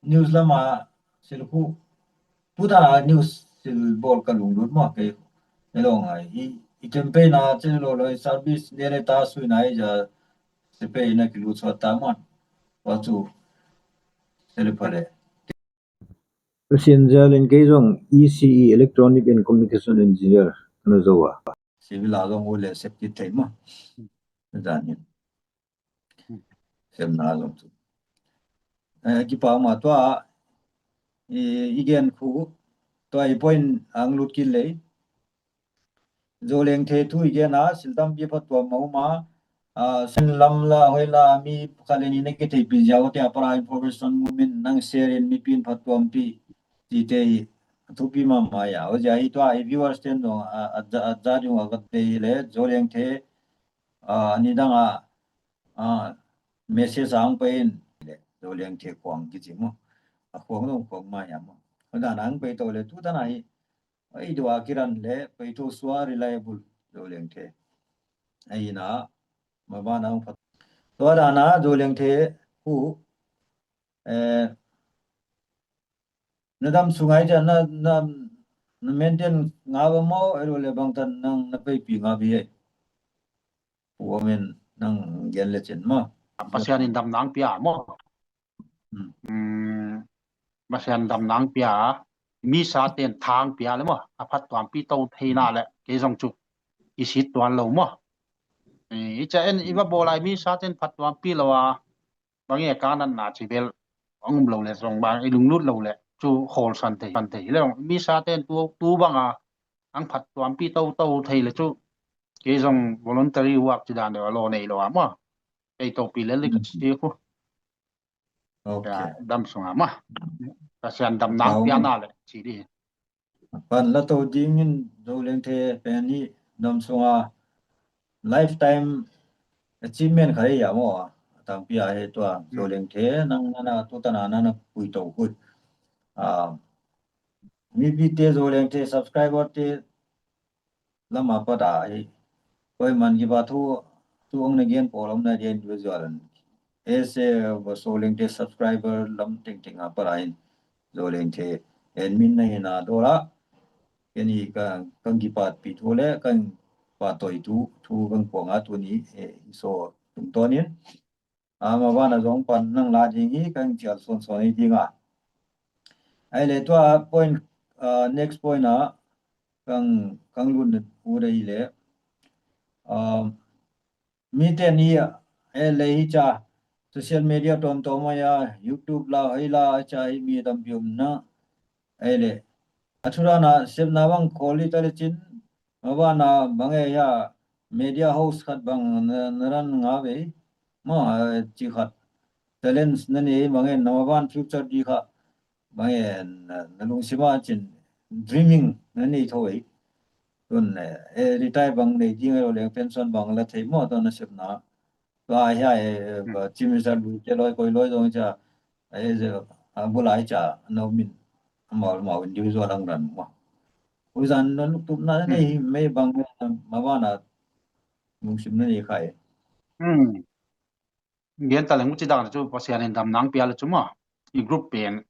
news lama sil ku puta news sil bol ka lunglut ma ke elong ai i i campaign a che lo lo service ne le ta sui na i ja se pe na ki lu so ta ma wa tu se le pale. Pasian zial in kei zong E C E, Electronic and Communication Engineer, kana zo a. Civil a zong u le sep ki thei ma. Zan in. Sem na zong tu. Eh, kipa ma tua i, i gen khu tua i point ang lut kit lei. Zoleng the thu i gen a, sil tampi pha tuam ma um a, a, sen lam la, hoi la, mi kha le ni na ki thei pi ziau te a para information movement nang share in mi pin pha tuam pi ti te i thupi ma ma ya. O zia hi tua i viewers ten zong a, a, a, a za dung a ka te le Zoleng the a, ni dang a, a, message ang pen le Zoleng the kuang ki ci mo. A kuang dong kuang ma ya mo. Ka dan ang pe to le tu ta na hi. Ai dua kiran le pai tu sua reliable Zoleng the. Ai na ma ba na phat. Tua da na Zoleng the hu eh na dam sungai ja na na na maintain nga ba mo elo le bang tan nang na pai pi nga bi ai. Pu amen nang gen le cin ma. Pasian in dam nang pia mo. Hmm. Pasian dam nang pia, mi sa ten thang pia le maw, a phat tuampi to theina le kei zong cu i sit tuan lo maw. I ca en i va bawl lai mi sa ten phat tuampi lo a, bang e ka natna ci bel ang um lo le zong bang i lunglut lo le cu khawl san thei, san thei le zong mi sa ten tu, tu bang a ang phat tuampi to to thei le cu kei zong voluntary work ci dan deuh a law nei lo a maw. Kei topi le lik a ci khu. Ok. Ya, dam sungah maw. Pasian dam nang piana le ci di. Pan la to dingin Zo Leng The pen hi dam sungah lifetime achievement khat hi a maw. A tangpi a he tua Zo Leng The nang nana tutana nana pui to kut. Ah, mipite Zo Leng The subscriber te lama pat a hi. Koi man kipa thu, thu ong na gen pawl om na gen individual an. Ese ba Zo Leng The subscriber lam tengteng a pat a hin Zo Leng The admin na hin a dola. Keni ka, kan kipat pi thu le kan pa toi thu, thu kan kuang a tu ni, eh, so tungtonin. A, maban a zong pan nang la ding hi, kan cial suansuan hi ding a. Ai le tua point, ah, next point a kan, kan lut ut ahi le. Ah, mi ten hi a, ai le hi ca social media tuamtuam a, YouTube la, hei la, ca hi mi tampi om na. Ai le a thu dan a sepna bang khawl hi ta le cin, maban a bang e hia media house khat bang na, na ran nga ve maw, eh, ci khat talents na nei bang e na maban future di kha bang e na, na lungsim a cin dreaming na nei tho e. Tun, eh, eh, retire bang nei ding e lo le pension bang la thei maw tun na sepna. Tua hia e, eh, ba Chief Minister lui te loi koi loi zong ca, eh, ze, a bulai ca, no min, amau, amau individual ang ran maw. Ui zan no luk tup na nei hi, mei bang, eh, maban a lungsim na nei khai. Hmm. Gen ta leng uci dang cu Pasian in dam nang pia le cu maw. I group pen,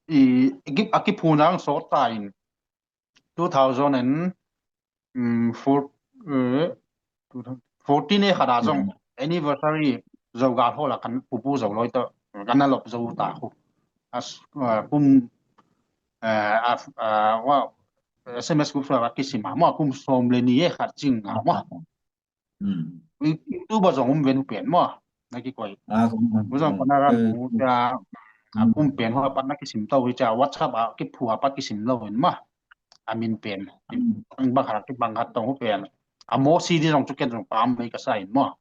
i, i gip, a kiphun ang sawt ta in, two thousand and, um, four, eh, two thousand fourteen e khat a zong anniversary Zogal Hall a kan pupu Zoloi tawh kan na lop zo ta khu. As, uh, kum, uh, uh, wa, S M S group a kisim a maw, kum sawm le ni e khat cing a maw. Hmm. YouTube a zong um ven hu pen maw. Na kikoi. Ah, kum, kum, kum zong kum, kona ran eh, kum, kum, ah, hmm, kum pen hu a pat na kisim to hi ca WhatsApp a kiphu a pat kisim lo in maw. A min pen. Hmm. Bang khat, bang khat tong hu pen. A maw si di zong cu ken zong pam mei ka sa in maw.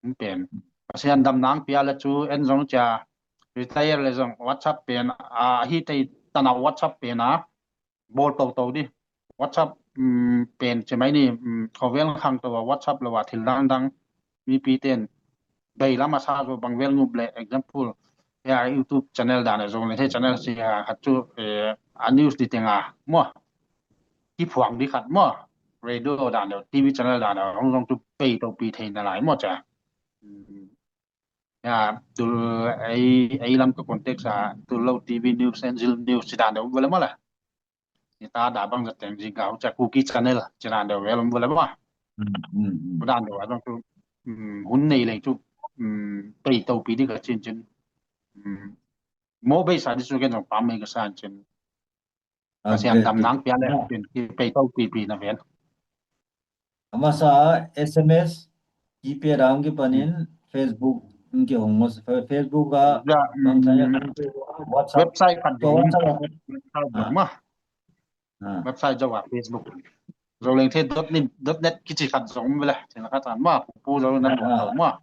Kum pen. Pasian dam nang pia le cu en zong ca retire le zong WhatsApp pen. A hi tei tana WhatsApp pen a. Bawl toto di. WhatsApp, um, pen ci mai ni, um, khawvel khang to a WhatsApp lo a thil dangdang mipi ten bei lam a sa zo bang vel ngup le example ya YouTube channel dan a zo le the channel si a khat cu, eh, a news di teng a maw. Kiphuang di khat maw. Radio dan a T V channel dan a hong zong cu bei to pi thei na lai maw ca. Um, ya, tul ei, ei lam ka context a, tul lo T V news, Angel news ci dan deuh vele maw le. Ni ta da bang za teng zing ka hu ca Kuki channel ci dan deuh vele maw le maw. Hmm, hmm, hmm. Ku dan deuh a zong cu, hmm, hun nei lei cu, hmm, pei to pi di ka cin cin. Hmm. Mo bei sa di cu ken zong pam mei ka san cin. Pasian dam nang pia le pen ki pei to pi pi na ven. A masa S M S ki pia dang ki panin Facebook ki hong mos Facebook a bang sa ya WhatsApp website khat to WhatsApp website zong ma. Website zong a Facebook. Zoleng the dot net dot net kici khat zong vele. Thil khat an ma pu zong na ma.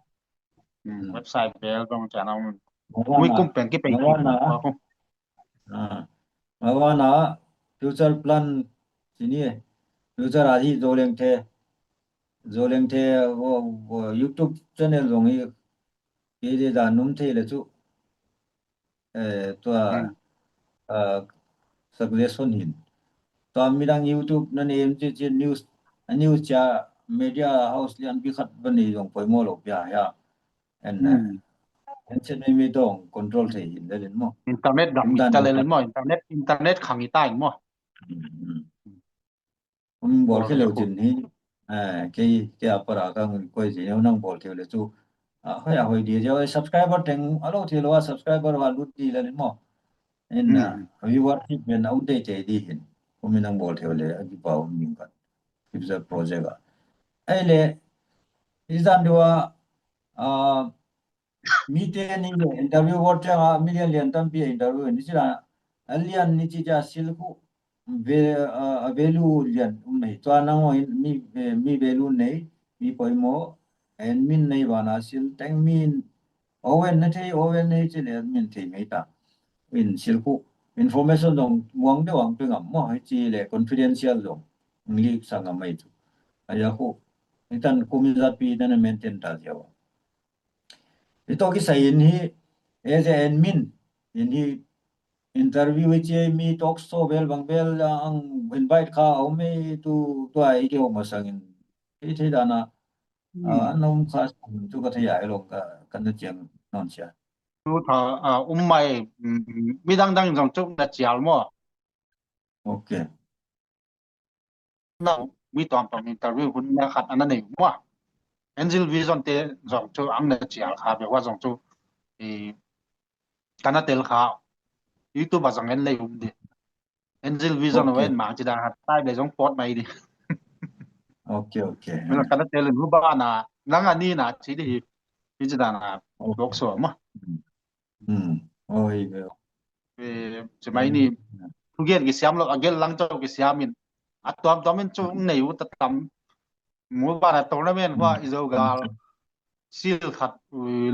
Website bel zong channel. Ui kum pen ki pei. Ah, mawana future plan sini eh. Future a hi Zoleng the. Zoleng the YouTube channel zong hi. Kei de da num thei le cu. Eh, tua, ah, suggestion hin. Tua midang YouTube na nei em ci ci news, a news cia media house lian pi khat ba nei zong poimawh lo pia ya. En, eh, en chet mi mi dong control thei hin le len maw. Internet dam ita le len maw. Internet, internet khang ita in maw. Hong bawl khia lo cin hi. Eh, kei, kei a para ka ngun koi ci neu nang bawl khia le cu. Ah, hoi a hoi di cia subscriber teng a lo thei lo a subscriber wa lut di le len maw. En, ah, viewership ben a um tei tei di hin. Hong mi nang bawl khia le a ki pa hong mi kan. Kipsa project a. Ei le, i zan dua, ah, mite ni le interview bawr ciang a mi lian lian tampi a interview ni ci dan a lian ni ci cia silkhu ve a value lian um nei tua nang mi mi value nei mi poimaw admin nei bana sil teng min owen na thei owen nei ci le admin thei mei ta in silkhu information dong muang deuh ang pe ngam maw hi ci le confidential dong leak sa ngam mai tu a ya khu hitan kumi zat pi na na maintain ta ziaw hi to ki sa in hi as a admin in hi interview hi ci mi talk show bel bang bel ang invite kha au mei tu tua i ki ho masang in i thei dana a nom kha tu ka thei ai lo ka kan na ciang non cia tu tha um mai mi dang dang zong chu na cial maw okay na mi tuam tuam interview hun na khat ana nei maw angel vision te zong chu ang na cial kha be wa zong chu i kana tel kha youtube a zong en lei um di angel vision wen mang ci dan hat tai be zong pot mai di okay okay kana tel in hu ba na nang ani na ci di hi ci dan a dok so maw hmm oi be ci mai ni thu gen ki siam lo a gel lang chau ki siam in a tuam tuam in chu nei u ta tam mu ba na tournament hua i zo gal sil khat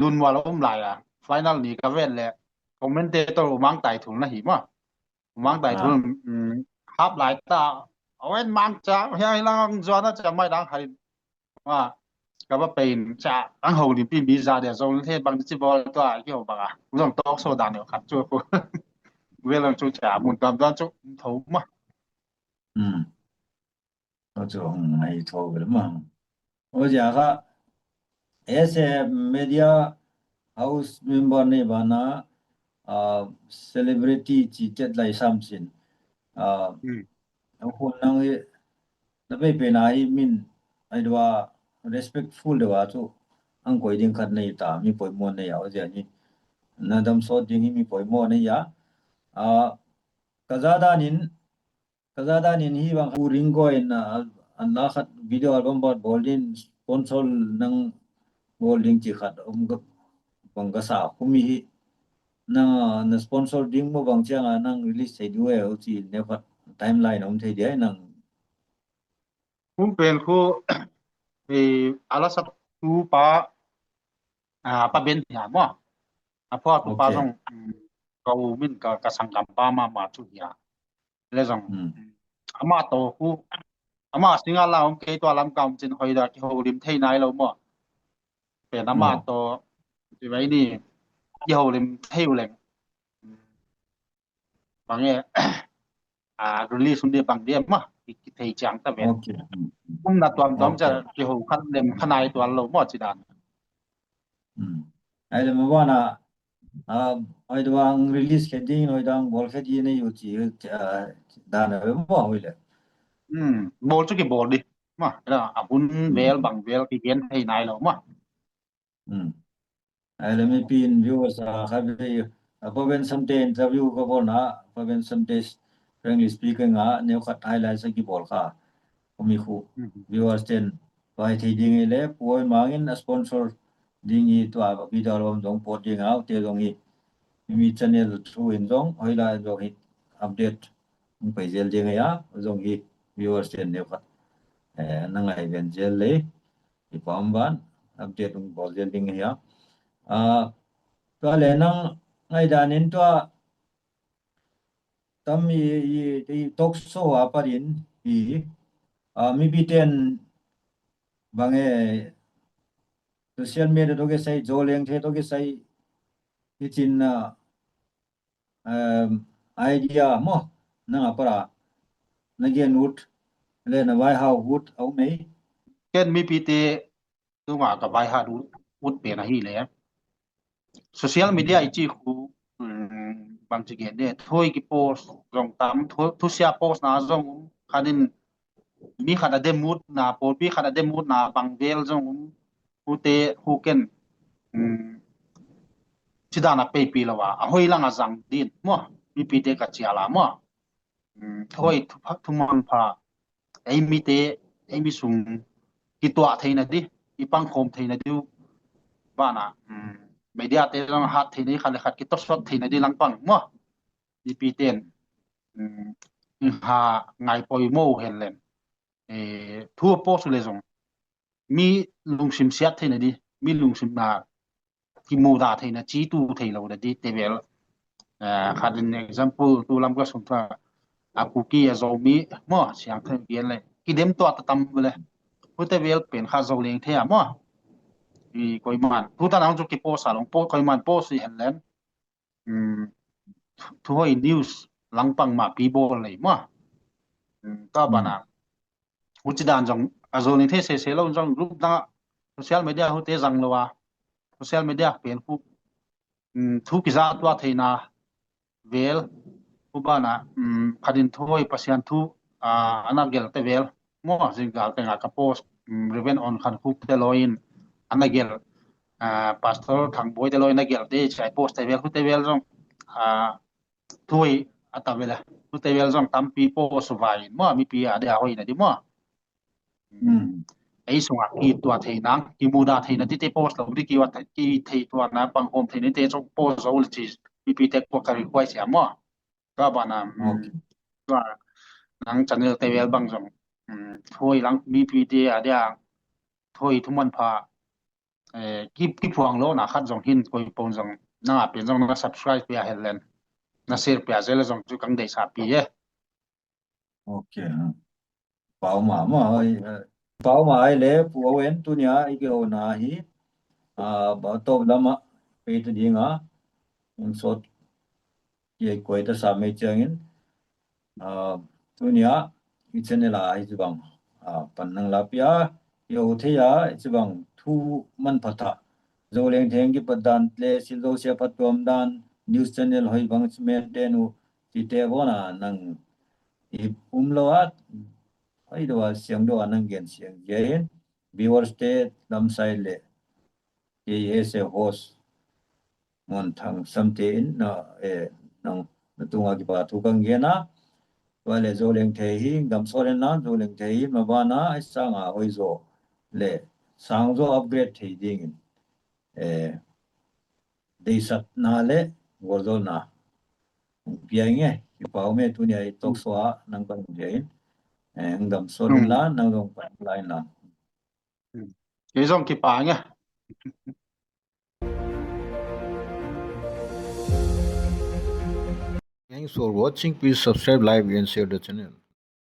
lun mual a um lai a final ni ka vet le commentator u mang tai thul na hi ma u mang tai thul hap lai ta a wen mang cha hia hi lang zuan a cha mai dang hai ma ka ba pein cha ang ho lim pi mi za dia zo le bang chi bol to a ki ho ba a u zong talk show dan ne khat chu ko vel ang chu cha mun tam dan chu tho ma Aw cu hong ngai tho ve mah. Aw zia kha as a media house member nei bana celebrity ci tet lai sam sin. Aw hun nang hi na pei pei na hi min ai dua respectful dua cu ang koi ding khat nei ta mi poimaw nei a aw zia hi na dam sawt ding hi mi poimaw nei a. Ka za danin ka za danin hi bang khat ring ko in an la khat video album bawt bawl din sponsor nang bawl ding ci khat om bang ka sa khumi hi nang na sponsor ding mo bang cianga nang release thei duh e ho ci neu khat timeline om thei dia nang kum pen khu a la sak tu pa pa ben hia mo a phuak tu pa zong ka u min ka sanggam pa mahmah cu hia le zong amah tawh khu amah singa la om kei tua lam ka om cin hoida kiholim thei nai lo maw pen amah tawh tivai ni kiholim thei uh leng bang e a release hun dia bang dia maw kithei ciang ta ve umna tuam tuam ca kiho khan lem khanai tual lo maw ci dan ai le maw bana a oi duang release khe ding oi duang bawl khe ding nei u ci dan a ve maw oi le bawl cu kibawl di ma a hun vel bang vel kigen thei nai lo ma ai le mipi in viewers a kha ve a Paven Samte interview ka bawl na Paven Samte English speaking a neu khat highlight sa kibawl kha kumi khu viewers ten vai thei ding i le puai mangin a sponsor ding i tua video album zong pawt ding a ute zong i mi channel through in zong hoila zong hi update hong pai zel ding a zong hi viewers ten neu khat na ngai ven zel le i pam ban update hong bawl zel ding a tua le nang ngai danin tua tam i talk show a parin i mipi ten bang e social media to ke sai zo leng the to ke sai i chin na idea mo nang a para na gen ut le na vai hau ut au mei ken mipi te tunga ka vai hat ut pen ahi le social media i ci khu bang ci gen de thoi ki post zong tam thusia post na zong um khanin mi khat a demut na pawlpi khat a demut na bang vel zong um hute huken ci dan a peipi lo a a hoi lang a zang din maw mipi te ka cial a maw thoi thuman pha ei mi te ei mi sung kituah theina di i pangkhawm theina di bana media te zong hat theina ding, khat le khat kitawsawt theina ding langpang maw, mipite in, um, ha ngai poimo hen len, eh, thu a post uh le zong mi lungsim siat theina ding, mi lungsim na kimuda theina, citu thei lo na ding te bel. Eh, khat in example, tu lam ka sung ta, a Kuki, a Zomi maw, siang thei gen le kidem tua ta tam le, hute bel pen kha Zo Leng Thei a maw, i koiman thu ta nang cu kipost a long po, koiman post i hen len, um, thuhoi news langpang mah pi bawl nei maw. Um, ta bana, huci dan zong a Zo Leng Thei sese lo zong group dang ah social media hute zang lo a, social media pen khu, um, thu kiza tua theina vel, hu bana, um, khat in thuhoi Pasian thu, ah, ana gel te vel maw, zinggal tengah ka post, um, Reverend On Khan Khuk te law in ana gel, ah, Pastor Thang Boi te law in ana gel te, ciai post te vel, hute vel zong, ah, thuhoi a ta vel a, hute vel zong tampi post vai in maw, mipi a dia hoina di maw. Ei sungah ki tua thei nang, kimuda theina tite post lo di, ki thei tua na pangkhawm theina te zong post zo le ci, mipi te kua ka request sia maw. Ka bana, um, tua nang channel te vel bang zong, um, thuhoi lang mipi te a dia thuhoi thuman pha, eh, ki, kiphuang lo na khat zong hin, koi pon zong nang a pen zong na subscribe pia hen len, na share pia zel zong cu kang deisa pi e. Ok. Pau mah mah, oi, eh, pau mah ai le Pu Owen, tunia i ke ona hi, ah, ba tawp lamah pei ta dinga, in sawt kiai kuai ta sa mei ciangin, ah, tunia i channel a hi ci bang, ah, pan nang la pia, i o thei a i ci bang thu manpha tha, Zo Leng Thei kipat dan le silzo sia phat tuam dan, news channel hoi bang ci maintain uh, cite bona nang i um lo a, hoi do a siang do a nang gen siang gen, viewers te lamsai le K S A host Muan Thang Samte in na, eh, nang na tunga kipa thu kang gen a, tua le Zo Leng Thei hi gam sawt in la, Zo Leng Thei hi mabana ai sanga hoi zo le sang zo upgrade thei dingin, eh, deisatna le gualzawlna pia nge, kipa um e, tunia i talk show a nang pan pia in, eh, hang dam sawt in la, nang zong pan la in la. Kei zong kipa nge. Thanks for watching. Please subscribe, like and share the channel.